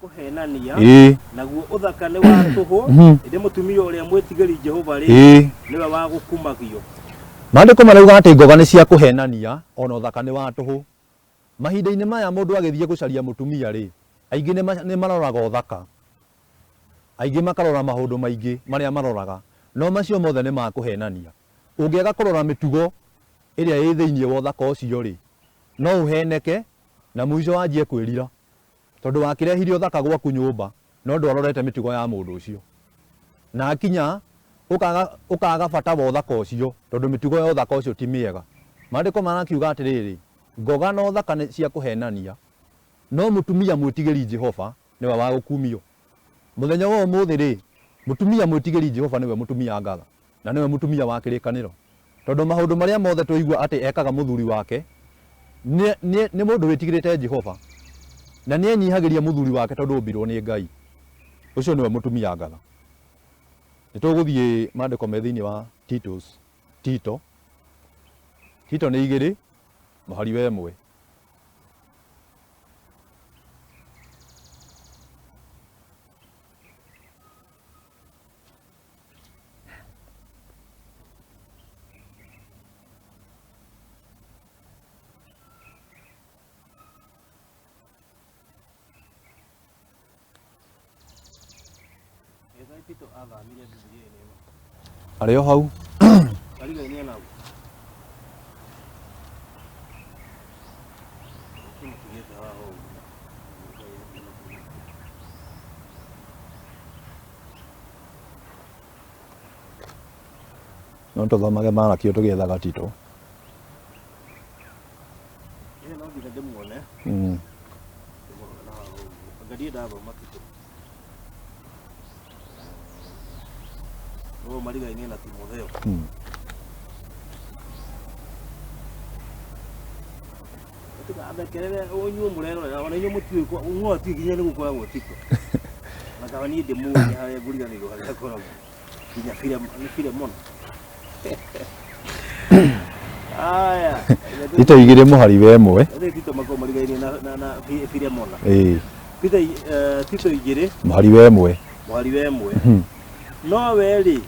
kũheenania, Ĩĩ. naguo ũthaka nĩ wa tũhũ, ĩndĩ mũtumia ũrĩa mwĩtigĩri Jehova-rĩ, Ĩĩ. nĩwe wa gũkumagio. Maandĩko marauga atĩ ngoga nĩ cia kũheenania, o na ũthaka nĩ wa tũhũ. Mahinda-inĩ maya mũndũ agĩthiĩ gũcaria mũtumia-rĩ, aingĩ nĩ maroraga ũthaka. Aingĩ makarora maũndũ maingĩ marĩa maroraga, no macio mothe nĩ ma kũhenania. Ũngĩaga kũrora mĩtugo ĩrĩa ĩ thĩinĩ wa ũthaka ũcio-rĩ, no ũheneke na mũico wanjie kwĩrira tondũ wakĩrehire ũthaka gwaku nyũmba no ndwarorete mĩtugo ya mũndũ ũcio. Na akinya ũkaga ũkaga bata wa ũthaka ũcio tondũ mĩtugo ya ũthaka ũcio ti mĩega. Maandĩko marakiuga atĩrĩrĩ, ngoga na ũthaka nĩ cia kũhenania, no mũtumia mwĩtigĩri Jehova nĩwe wa gũkumio. Mũthenya wa ũmũthĩ-rĩ, mũtumia mwĩtigĩri Jehova nĩwe mũtumia ngatha, na nĩwe mũtumia wa kĩrĩkanĩro. Tondũ maũndũ marĩa mothe twaigua atĩ ekaga mũthuri wake, nĩ, nĩ, nĩ mũndũ wĩtigĩrĩte Jehova, na nĩ enyihagĩria mũthuri wake tondũ ombirwo nĩ Ngai. Ũcio nĩwe mũtumia ngatha. Nĩ tũgũthiĩ maandĩko me thĩinĩ wa Titus, Tito. Tito nĩ igĩrĩ, mũhari wa ĩmwe. Tito athamire Bibilia-inĩ ĩno. Arĩ o hau. Arigainie nau. Tũmũtigĩte haha ũguo. No tũthomage Malaki o tũgĩethaga Tito. Ĩĩ no nginya ndĩmuone. Ndĩmuone na haha ũguo. Anga ndiĩ ndathoma Tito. Ũyũ marigainie na Timotheo. Mũtigathekerere inyuĩ mũrerorera ona inyuĩ mũtiũĩ inyuĩ atiũĩ nginya nĩ gũkoragwo Tito. Na kana niĩ ndĩmũĩ nĩ harĩa ngũriganĩirwo harĩa akoragwo. Nginya nĩ Filemon. Aya. Tito igĩrĩ mũhari wa ĩmwe. Rĩu Tito makoragwo marigainie na Filemona. Ĩĩ. Peter, Tito igĩrĩ Mũhari wa ĩmwe. Mũhari wa ĩmwe. No we-rĩ,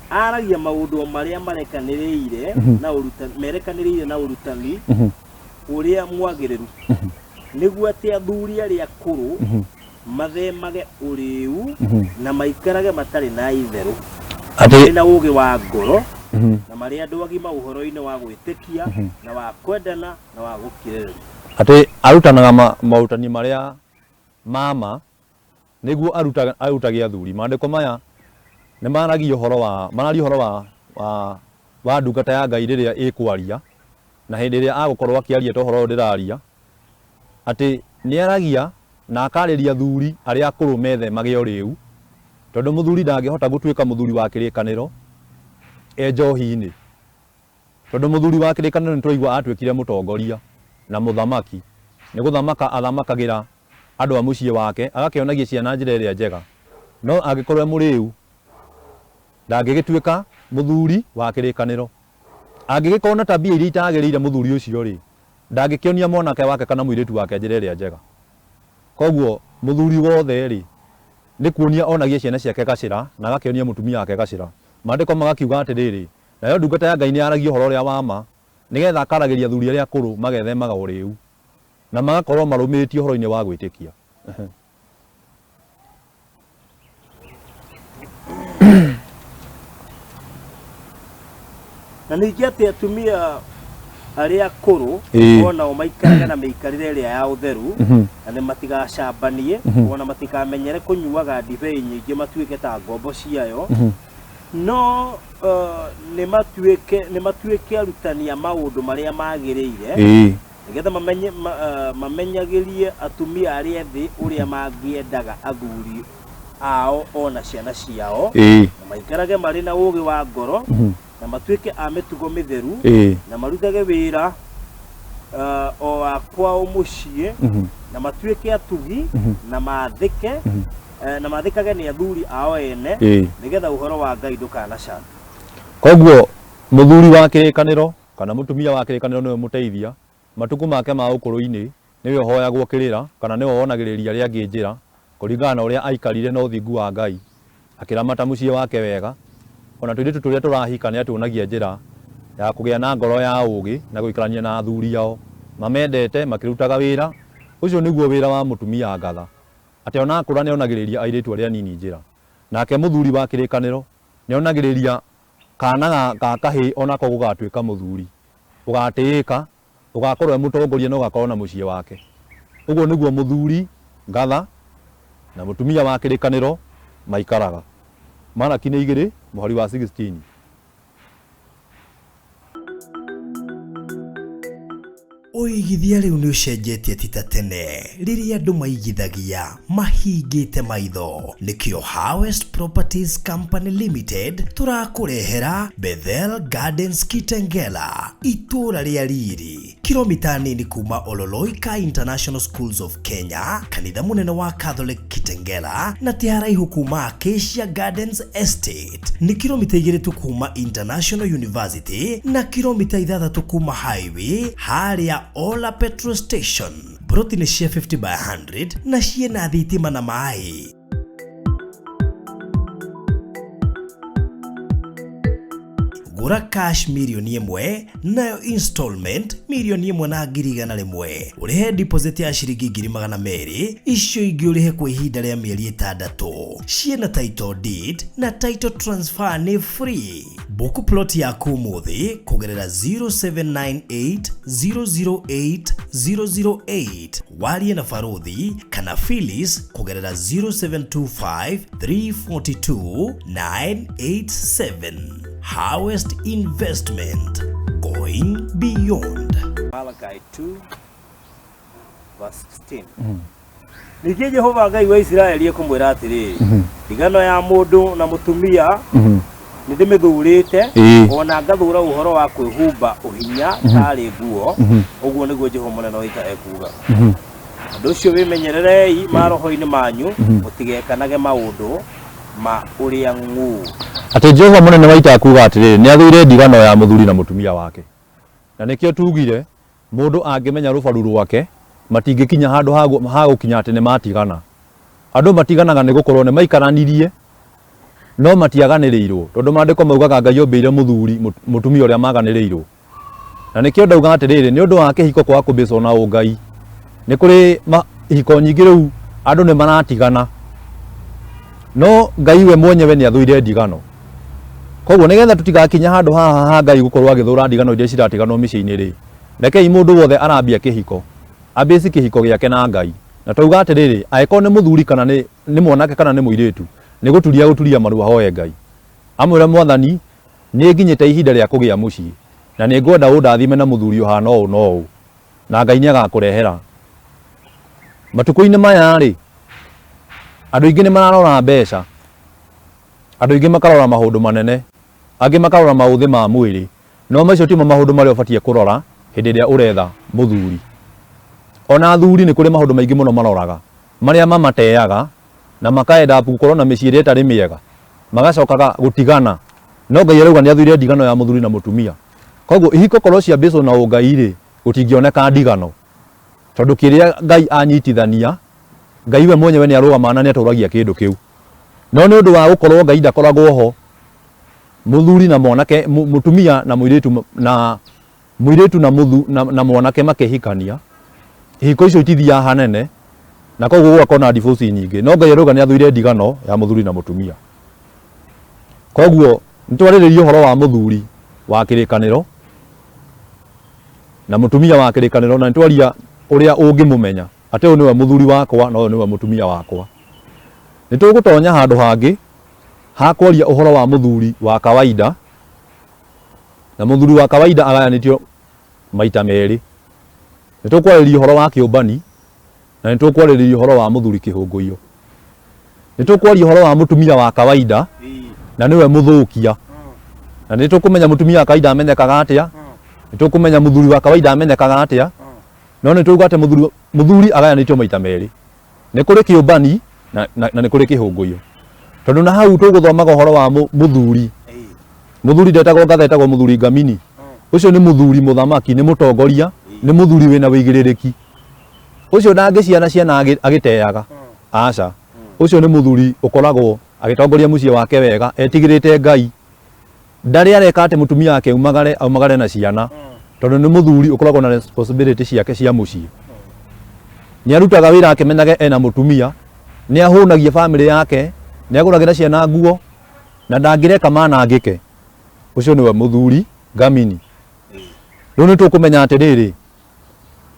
aragia maũndũ o marĩa marekanĩrĩire na ũrutani, merekanĩrĩire na ũrutani ũrĩa mwagĩrĩru, nĩguo atĩ athuri arĩa akũrũ mathemage ũrĩĩu na maikarage matarĩ na itherũ, Atĩ marĩ na ũũgĩ wa ngoro, na marĩ andũ agima ũhoro-inĩ wa gwĩtĩkia na wa kwendana na wa gũkirĩrĩria. Atĩ arutanaga maũrutani marĩa ma ma nĩguo arutage athuri. Maandĩko maya nĩ maragia ũhoro wa mararia ũhoro wa, wa, wa ndungata ya Ngai rĩrĩa ĩkwaria. Na hĩndĩ ĩrĩa agũkorwo akĩaria ta ũhoro ũyũ ndĩraria, atĩ nĩaragia na akarĩria athuri arĩa akũrũ methemage ũrĩu, tondũ mũthuri ndangĩhota gũtuĩka mũthuri wa kĩrĩkanĩro e njohi-inĩ. Tondũ mũthuri wa kĩrĩkanĩro nĩtwaigua atuĩkire mũtongoria na mũthamaki, nĩ gũthamaka athamakagĩra andũ a mũciĩ wake, agakĩonagia ciana njĩra ĩrĩa njega. No angĩkorwo e mũrĩu, ndangĩgĩtuĩka mũthuri wa kĩrĩkanĩro. Angĩgĩkorwo na tabia iria itagĩrĩire mũthuri ũcio-rĩ, ndangĩkĩonia mwanake wake kana mũirĩtu wake njĩra ĩrĩa njega. Koguo mũthuri wothe-rĩ, nĩ kuonia onagia ciana ciake gacĩra na agakĩonia mũtumia wake gacĩra. Maandĩko magakiuga atĩrĩrĩ, Nayo ndungata ya Ngai nĩyaragia ũhoro ũrĩa wa ma, nĩ getha akaragĩria athuri arĩa akũrũ magethemaga ũrĩĩu, na magakorwo marũmĩtie ũhoro-inĩ wa gwĩtĩkia. Na ningĩ atĩ atumia arĩa akũrũ onao maikarage na mĩikarĩre ĩrĩa ya ũtheru, na nĩ matigacambanie, ona matikamenyere kũnyuaga ndibei nyingĩ matuĩke ta ngombo ciayo, no nĩ matuĩke arutani a maũndũ marĩa magĩrĩire, Nĩgetha mamenye, ma, uh, mamenyagĩrie atumia arĩa ethĩ ũrĩa mangĩendaga athuri ao o na ciana ciao, na maikarage marĩ na ũũgĩ wa ngoro, na matuĩke a mĩtugo mĩtheru, na marutage wĩra o wa kwao mũciĩ, na matuĩke atugi, na maathĩke, na maathĩkage nĩ athuri ao ene, nĩgetha ũhoro wa Ngai ndũkanacambio. Koguo mũthuri wa kĩrĩkanĩro Kana mũtumia wa kĩrĩkanĩro nĩwe mũteithia, matukũ make ma ũkũrũ-inĩ, nĩwe ũhoyagwo kĩrĩra, kana nĩwe wonagĩrĩria arĩa angĩ njĩra, kũringana na ũrĩa aikarire na ũthingu wa Ngai, akĩramata mũciĩ wake wega. O na tũirĩtu tũrĩa tũrahika nĩatuonagia njĩra ya kũgĩa na ngoro ya ũũgĩ na gũikarania na athuri ao mamendete, makĩrutaga wĩra. Ũcio nĩguo wĩra wa mũtumia ngatha, atĩ o na akũra nĩonagĩrĩria airĩtu arĩa anini njĩra. Nake mũthuri wa kĩrĩkanĩro nĩonagĩrĩria Kaana ga kahĩĩ o nako gũgaatuĩka mũthuri, ũgaatĩĩka, ũgaakorwo e mũtongoria na ũgaakorwo na mũciĩ wake. Ũguo nĩguo mũthuri ngatha na mũtumia wa kĩrĩkanĩro maikaraga. Malaki nĩ igĩrĩ mũhari wa 16. Ũigithia rĩu nĩ ũcenjetie ti ta tene rĩrĩa andũ maigithagia mahingĩte maitho. Nĩkĩo Harvest Properties Company Limited tũrakũrehera Bethel Gardens Kitengela, itũũra rĩa riri, kilomita nini kuma Ololoika International Schools of Kenya, kanitha mũnene wa Catholic Kitengela, na ti haraihu kuma Acacia Gardens Estate. Nĩ kilomita igĩrĩ tu kuma International University na kilomita ithathatũ kuma highway harĩa Ola Petrol Station. Broti nĩ cia 50 by 100 na ciĩna thitima na maĩ. Gũra cash 1,000,000 nayo installment 1,100,000. Ũrĩhe deposit ya ciringi 200,000, icio ingĩ ũrĩhe kwa ihinda rĩa mĩeri 6. Ciĩna title deed na title transfer nĩ free. Book plot yaku ũmũthĩ kũgerera 0798 008 008 warie na Baruthi kana Phyllis kũgerera 0725 342 987. Harvest Investment, going beyond. Malachi 2 verse 16. Ningĩ Jehova Ngai wa Isiraeli ekũmwĩra atĩrĩrĩ, ndigano ya mũndũ na mũtumia nĩ ndĩmĩthũũrĩte, o na ngathũũra ũhoro wa kwĩhumba ũhinya taarĩ nguo, ũguo nĩguo Jehova Mũnene wa Ita ekuuga. Ũndũ ũcio wĩmenyererei maroho-inĩ manyu, mũtigekanage maũndũ ma ũrĩa ng'ũũ. Atĩ Jehova Mũnene wa Ita ekuuga atĩrĩrĩ, nĩathũire ndigano ya mũthuri na mũtumia wake. Na nĩkĩo tugire, Mũndũ angĩmenya rũbaru rwake, matingĩkinya handũ ha gũkinya atĩ nĩ matigana. Andũ matiganaga nĩ gũkorwo nĩ maikaranirie no matiaganĩrĩirwo, tondũ maandĩko maugaga Ngai ombĩire mũthuri mũtumia ũrĩa maganĩrĩirwo. Na nĩkĩo ndauga atĩrĩrĩ, nĩ ũndũ wa kĩhiko kwaga kũbĩcwo na ũngai, nĩ kũrĩ ihiko nyingĩ rĩu andũ nĩ maratigana, no Ngai we mwenyewe nĩ athũire ndigano. Koguo nĩgetha tũtigakinye handũ haha ha Ngai gũkorwo agĩthũra ndigano iria ciratiganwo mĩciĩ-inĩ rĩ, rekei mũndũ wothe arambia kĩhiko, ambĩci kĩhiko gĩake na Ngai. Na twauga atĩrĩrĩ, angĩkorwo nĩ mũthuri kana nĩ, nĩ mwanake kana nĩ mũirĩtu, nĩ gũturia agũturia maru ahoe Ngai. Amwĩre Mwathani, nĩ nginyĩte ihinda rĩa kũgĩa mũciĩ. Na nĩ ngwenda ũndathime na mũthuri ũhana ũũ na ũũ, na Ngai nĩ agakũrehera. Matukũ-inĩ maya-rĩ, andũ aingĩ nĩ mararora mbeca, andũ aingĩ makarora maũndũ manene, angĩ makarora maũthĩ ma mwĩrĩ, no macio timo maũndũ marĩa ũbatiĩ kũrora hĩndĩ ĩrĩa ũretha mũthuri. Ona athuri nĩ kũrĩ maũndũ maingĩ mũno maroraga, marĩa mamateaga na maka end up gũkorwo na mĩciĩ ĩrĩa ĩtarĩ mĩega, magacokaga gũtigana. No Ngai arauga nĩ athũire ndigano ya mũthuri na mũtumia. Koguo ihiko korwo ciambĩcwo na ũngai-rĩ, gũtingĩoneka ndigano. Tondũ kĩrĩa Ngai anyitithania, Ngai we mwenyewe nĩ arũgamaga na nĩ atũragia kĩndũ kĩu. No nĩ ũndũ wa gũkorwo Ngai ndakoragwo ho, mũthuri na mwanake, mũtumia na mũirĩtu na Mũirĩtu na, mũthu, na, na mwanake makĩhikania, ihiko icio itithiaga hanene, na koguo gũgakorwo na divorce nyingĩ. No Ngai arauga nĩ athũire ndigano ya mũthuri na mũtumia. Koguo nĩ twarĩrĩria ũhoro wa mũthuri wa kĩrĩkanĩro na mũtumia wa kĩrĩkanĩro, na nĩ twaria ũrĩa ũngĩmũmenya atĩ ũyũ nĩwe mũthuri wakwa na ũyũ nĩwe mũtumia wakwa. Nĩ tũgũtonya handũ hangĩ ha kwaria ũhoro wa mũthuri wa kawaida Na mũthuri wa kawaida agayanĩtio maita merĩ. Nĩ tũkwarĩrĩria ũhoro wa kĩũmbani na nĩ tũkwarĩrĩria ũhoro wa mũthuri kĩhũngũiyo. Nĩ tũkwaria ũhoro wa mũtumia wa kawaida na nĩwe mũthũkia. Na nĩ tũkũmenya mũtumia wa kawaida amenyekaga atĩa, nĩ tũkũmenya mũthuri wa kawaida amenyekaga atĩa, no nĩ tũuga atĩ mũthuri mũthuri agayanĩtio maita merĩ. Nĩ kũrĩ kĩũmbani na, na, na nĩ kũrĩ kĩhũngũiyo. Tondũ na hau tũgũthomaga ũhoro wa mũthuri. Mũthuri ndetagwo ngatha, etagwo mũthuri ngamini. Ũcio nĩ mũthuri mũthamaki, nĩ mũtongoria, nĩ mũthuri wĩna wĩigĩrĩrĩki. Ũcio ndangĩciara ciana agĩteaga. Aca. Ũcio nĩ mũthuri ũkoragwo agĩtongoria mũciĩ wake wega, etigĩrĩte Ngai. Ndarĩ areka atĩ mũtumia wake aumagare, aumagare na ciana. Tondũ nĩ mũthuri ũkoragwo na responsibility ciake cia mũciĩ. Nĩ arutaga wĩra akĩmenyaga ena mũtumia, nĩ ahũnagia famĩlĩ yake, nĩ agũragĩra ciana nguo, na ndangĩreka manangĩke. Ũcio nĩwe mũthuri ngamini. Rĩu nĩ tũkũmenya atĩrĩrĩ,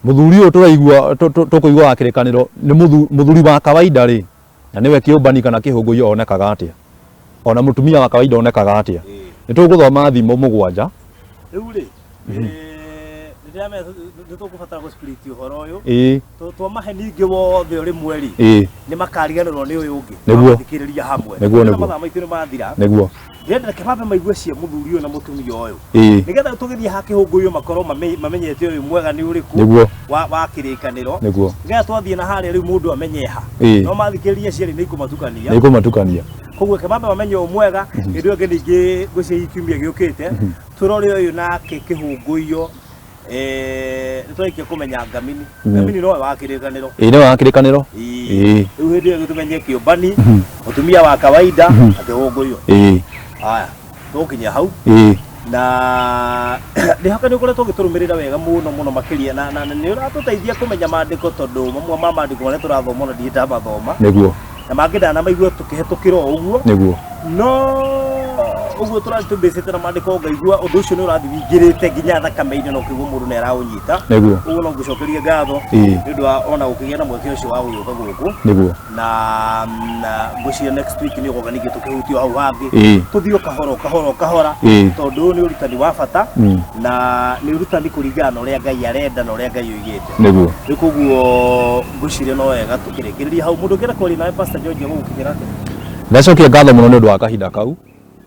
mũthuri ũyũ tũraigua tũkũigua wa kĩrĩkanĩro nĩ mũthuri wa kawaida rĩ, na nĩwe kĩũmbani kana kĩhũngũiyo onekaga atĩa? Ona mũtumia wa kawaida onekaga atĩa? Nĩ tũgũthoma thimo 7. Rĩu rĩ, nĩndĩramenya nĩ tũkũbatara gũ split ũhoro ũyũ. Twamahe ningĩ wothe o rĩmwe rĩ, nĩ makariganĩrwo nĩ ũyũ ũngĩ. Magathikĩrĩria hamwe. Nĩguo. Mathaa maitũ nĩ mathira. Nĩguo. Ndĩrenda reke mambe maigue cia mũthuri ũyũ na mũtumia ũyũ. Nĩgetha tũgĩthiĩ ha kĩhũngũyũ makorwo mamenyete ũyũ mwega nĩ ũrĩkũ. Nĩguo. Wa kĩrĩkanĩro. Nĩguo. Nĩgetha twathiĩ na harĩa rĩu mũndũ amenye ha. No mathikĩrĩria cierĩ nĩ ikũmatukania. Nĩ ikũmatukania. Koguo reke mambe mamenye ũyũ mwega, hĩndĩ ĩyo ĩngĩ ningĩ ngwĩciria kiumia gĩũkĩte, tũrore ũyũ nake kĩhũngũiyo. Nĩ twarĩkia kũmenya ngamini. Ngamini nowe wa kĩrĩkanĩro. Ĩĩ nĩwe wa kĩrĩkanĩro. Ĩĩ. Rĩu hĩndĩ ĩyo tũmenye kĩũmbani, mũtumia wa kawaida na kĩhũngũiyo. Haya, tũgũkinya hau. Na ndĩhoka nĩ ũkoretwo ũgĩtũrũmĩrĩra wega mũno mũno makĩria na na nĩ ũratũteithia kũmenya maandĩko tondũ mamwe ma maandĩko marĩa tũrathoma ona ndirĩ ndamathoma. Nĩguo. Na mangĩ ndanamaigua tũkĩhetũkĩra o ũguo. Nĩguo. No ũguo tũrathiĩ tũmbĩcĩte na maandĩko ngaigua ũndũ ũcio nĩ ũrathiĩ wingĩrĩte nginya thakame-inĩ na ũkĩigua mũndũ nĩ araũnyita. Nĩguo. Ũguo no ngũcokerie ngatho nĩ ũndũ wa ona gũkĩgĩa na mweke ũcio wa gũgĩũka gũkũ. Nĩguo. Na na ngwĩciria next week nĩ ũgoka ningĩ tũkĩhutie o hau hangĩ. Tũthiĩ o kahora o kahora o kahora tondũ ũyũ nĩ ũrutani wa bata na nĩ ũrutani kũringana na ũrĩa Ngai arenda na ũrĩa Ngai oigĩte. Nĩguo. Rĩu koguo ngwĩciria no wega tũkĩrĩkĩrĩria hau. Mũndũ ũngĩenda kwaria nawe Pastor George egũgũkinyĩra atĩa? Ndacokia ngatho mũno nĩ ũndũ wa kahinda kau,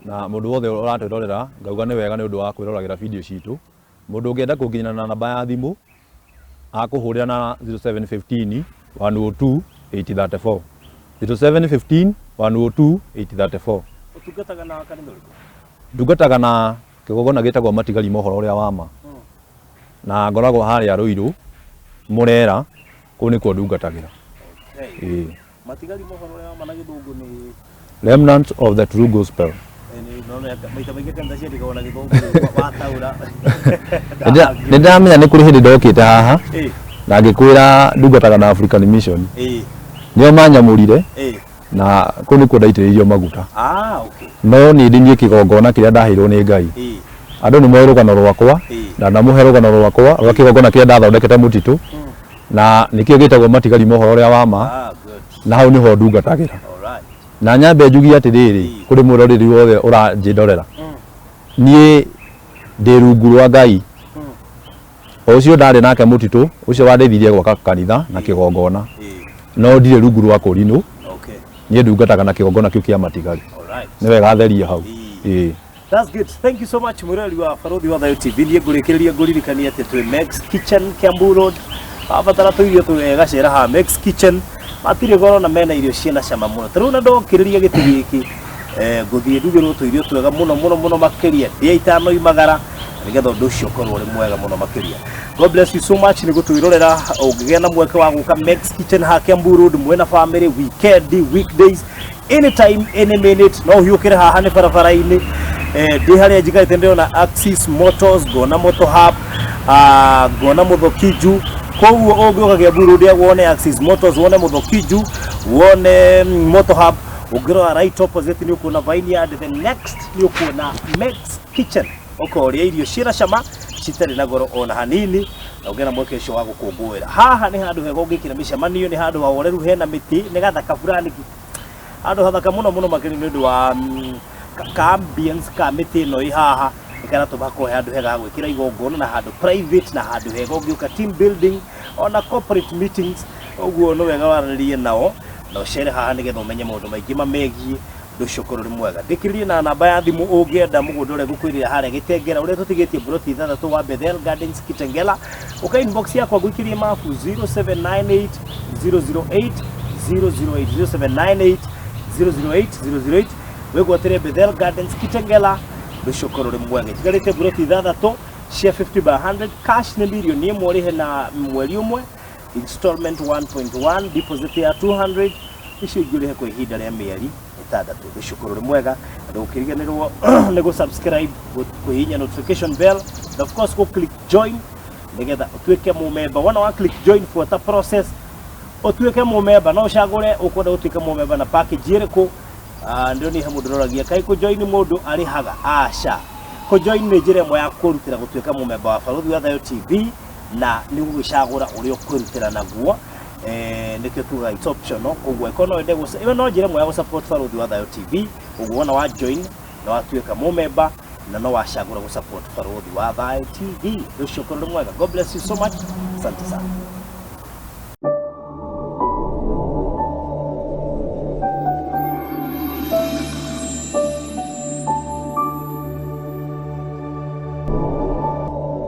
na mũndũ wothe ũratwĩrorera ngauga nĩ wega nĩ ũndũ wa kwĩroragĩra video citũ. Mũndũ ũngĩenda kũnginyĩra na namba ya thimũ, akũhũrĩra na 0715 102 834. 0715 102 834. Ũtungataga na kanitha ũrĩkũ? Ndungataga na kĩgongona gĩtagwo Matigari ma Ũhoro Ũrĩa wa Ma, na ngoragwo harĩa Ruiru, Murera, kũu nĩkuo ndungatagĩra. Okay. Ĩĩ. Matigari ma ũhoro ũrĩa wa ma na gĩthũngũ nĩ Remnants of the True Gospel. Nĩ maita maingĩ kanitha ciandĩkagwo na gĩthũngũ rĩu wataũra. Nĩ ndĩramenya nĩ kũrĩ hĩndĩ ndokĩte haha na ngĩkwĩra ndungataga na African Mission. Nĩo manyamũrire na kũu nĩkuo ndaitĩrĩirio maguta. Ah, okay. No niĩ ndĩ niĩ kĩgongona kĩrĩa ndaheirwo nĩ Ngai. Andũ nĩ moĩ rũgano rwakwa na ndamũhe rũgano rwakwa rwa kĩgongona kĩrĩa ndathondekete mũtitũ na nĩkĩo gĩtagwo matigari ma ũhoro ũrĩa wa ma. Ah, good. Na hau nĩho ndungatagĩra. Alright. Na nyambe njugie atĩrĩrĩ kũrĩ mwĩroreri wothe ũranjĩndorera, niĩ Ndĩ rungu rwa Ngai o ũcio ndarĩ nake mũtitũ ũcio wandeithirie gwaka kanitha na kĩgongona, no ndirĩ rungu rwa kũrinũ. Niĩ ndungataga na kĩgongona kĩu kĩa matigari. Nĩ wega theria hau. Ĩĩ. That's good. Thank you so much mwiroreri wa Barũthi wa Thayũ TV. Niĩ ngũrĩkĩrĩria ngũririkania atĩ twĩ Meg's Kitchen, Kiambu Road. Wabatara tũirio twega cera haha Meg's Kitchen. Matirĩ goro na mena irio ciĩna cama mũno. Ta rĩu na ndokĩrĩria gĩtĩ gĩkĩ ngũthiĩ ndugĩrwo tũirio twega mũno mũno mũno makĩria ndĩe itanoimagara nĩgetha ũndũ ũcio ũkorwo ũrĩ mwega mũno makĩria. God bless you so much nĩ gũtwĩrorera. Ũngĩgĩa na mweke wa gũka Meg's Kitchen haha Kiambu Road mwĩna family, weekend, weekdays, anytime, any minute, no ũhiũkĩre haha nĩ barabara-inĩ. Ndĩ harĩa njikarĩte ndĩrona Axis Motors, ngona Moto Hub, ngona Mũthokiju. Koguo ũngĩũka Kiambu Road wone Axis Motors, wone Mũthokiju, wone Moto Hub, ũngĩrora right opposite nĩ ũkuona Vineyard, the next nĩ ũkuona Meg's Kitchen. Ũkorĩa irio ciĩna cama citarĩ na goro ona hanini, na ũngĩona mweke ũcio wa gũkũngũĩra. Haha nĩ handũ hega ũngĩkĩra mĩcemanio, nĩ handũ hahoreru hena mĩtĩ, nĩ gathaka fulani, handũ hathaka mũno mũno makĩria nĩ ũndũ wa ka ambience ka mĩtĩ ĩno ĩ haha, nĩ karatũma hakorwo he handũ hega ha gwĩkĩra igongona na handũ private na handũ hega ũngĩũka team building ona corporate meetings. Ũguo nĩ wega waranĩrie nao na ũcere haha nĩgetha ũmenye maũndũ maingĩ mamegiĩ ũndũ ũcio ũkorwo ũrĩ mwega. Ndĩkĩrĩrie na namba ya thimũ ũngĩenda mũgũnda ũrĩa ngũkwĩrĩra harĩa Gĩtengera, ũrĩa tũtigĩtie mburoti ithathatũ wa Bethel Gardens Kitengela. Ũka inbox yakwa ngũikĩrie mabu 0798 008 008, 0798 008 008, wĩgwatĩre Bethel Gardens Kitengela, ũndũ ũcio ũkorwo ũrĩ mwega. Itigarĩte mburoti ithathatũ cia 50 by 100, cash nĩ 1 million ũrĩhe na mweri ũmwe, installment 1.1, deposit ya 200, icio ingĩ ũrĩhe kwa ihinda rĩa mĩeri 6. Ũndũ ũcio ũkorwo ũrĩ mwega na ndũkĩriganĩrwo nĩ gũ subscribe, kũhihinya notification bell na of course gũ click join nĩgetha ũtuĩke mũmemba. Wona wa click join, fuata process ũtuĩke mũmemba. No ũcagũre ũkwenda gũtuĩka mũmemba na package ĩrĩkũ. Ndĩro niĩ he mũndũ ũroragia kaĩ kũ join mũndũ arĩhaga. Aca, kũ join nĩ njĩra ĩmwe ya kũrutĩra gũtuĩka mũmemba wa Barũthi wa Thayũ TV, na nĩ ũgũgĩcagũra ũrĩa ũkwĩrutĩra naguo. Nĩkĩo tugaga it's optional. Koguo angĩkorwo no wende ĩyo no njĩra ĩmwe ya gũ-support Barũthi wa Thayũ TV. Ũguo wona wa join na watuĩka mũmemba na no wacagũra gũ-support Barũthi wa Thayũ TV, ũndũ ũcio ũkorwo ũrĩ mwega. God bless you so much. Asante sana.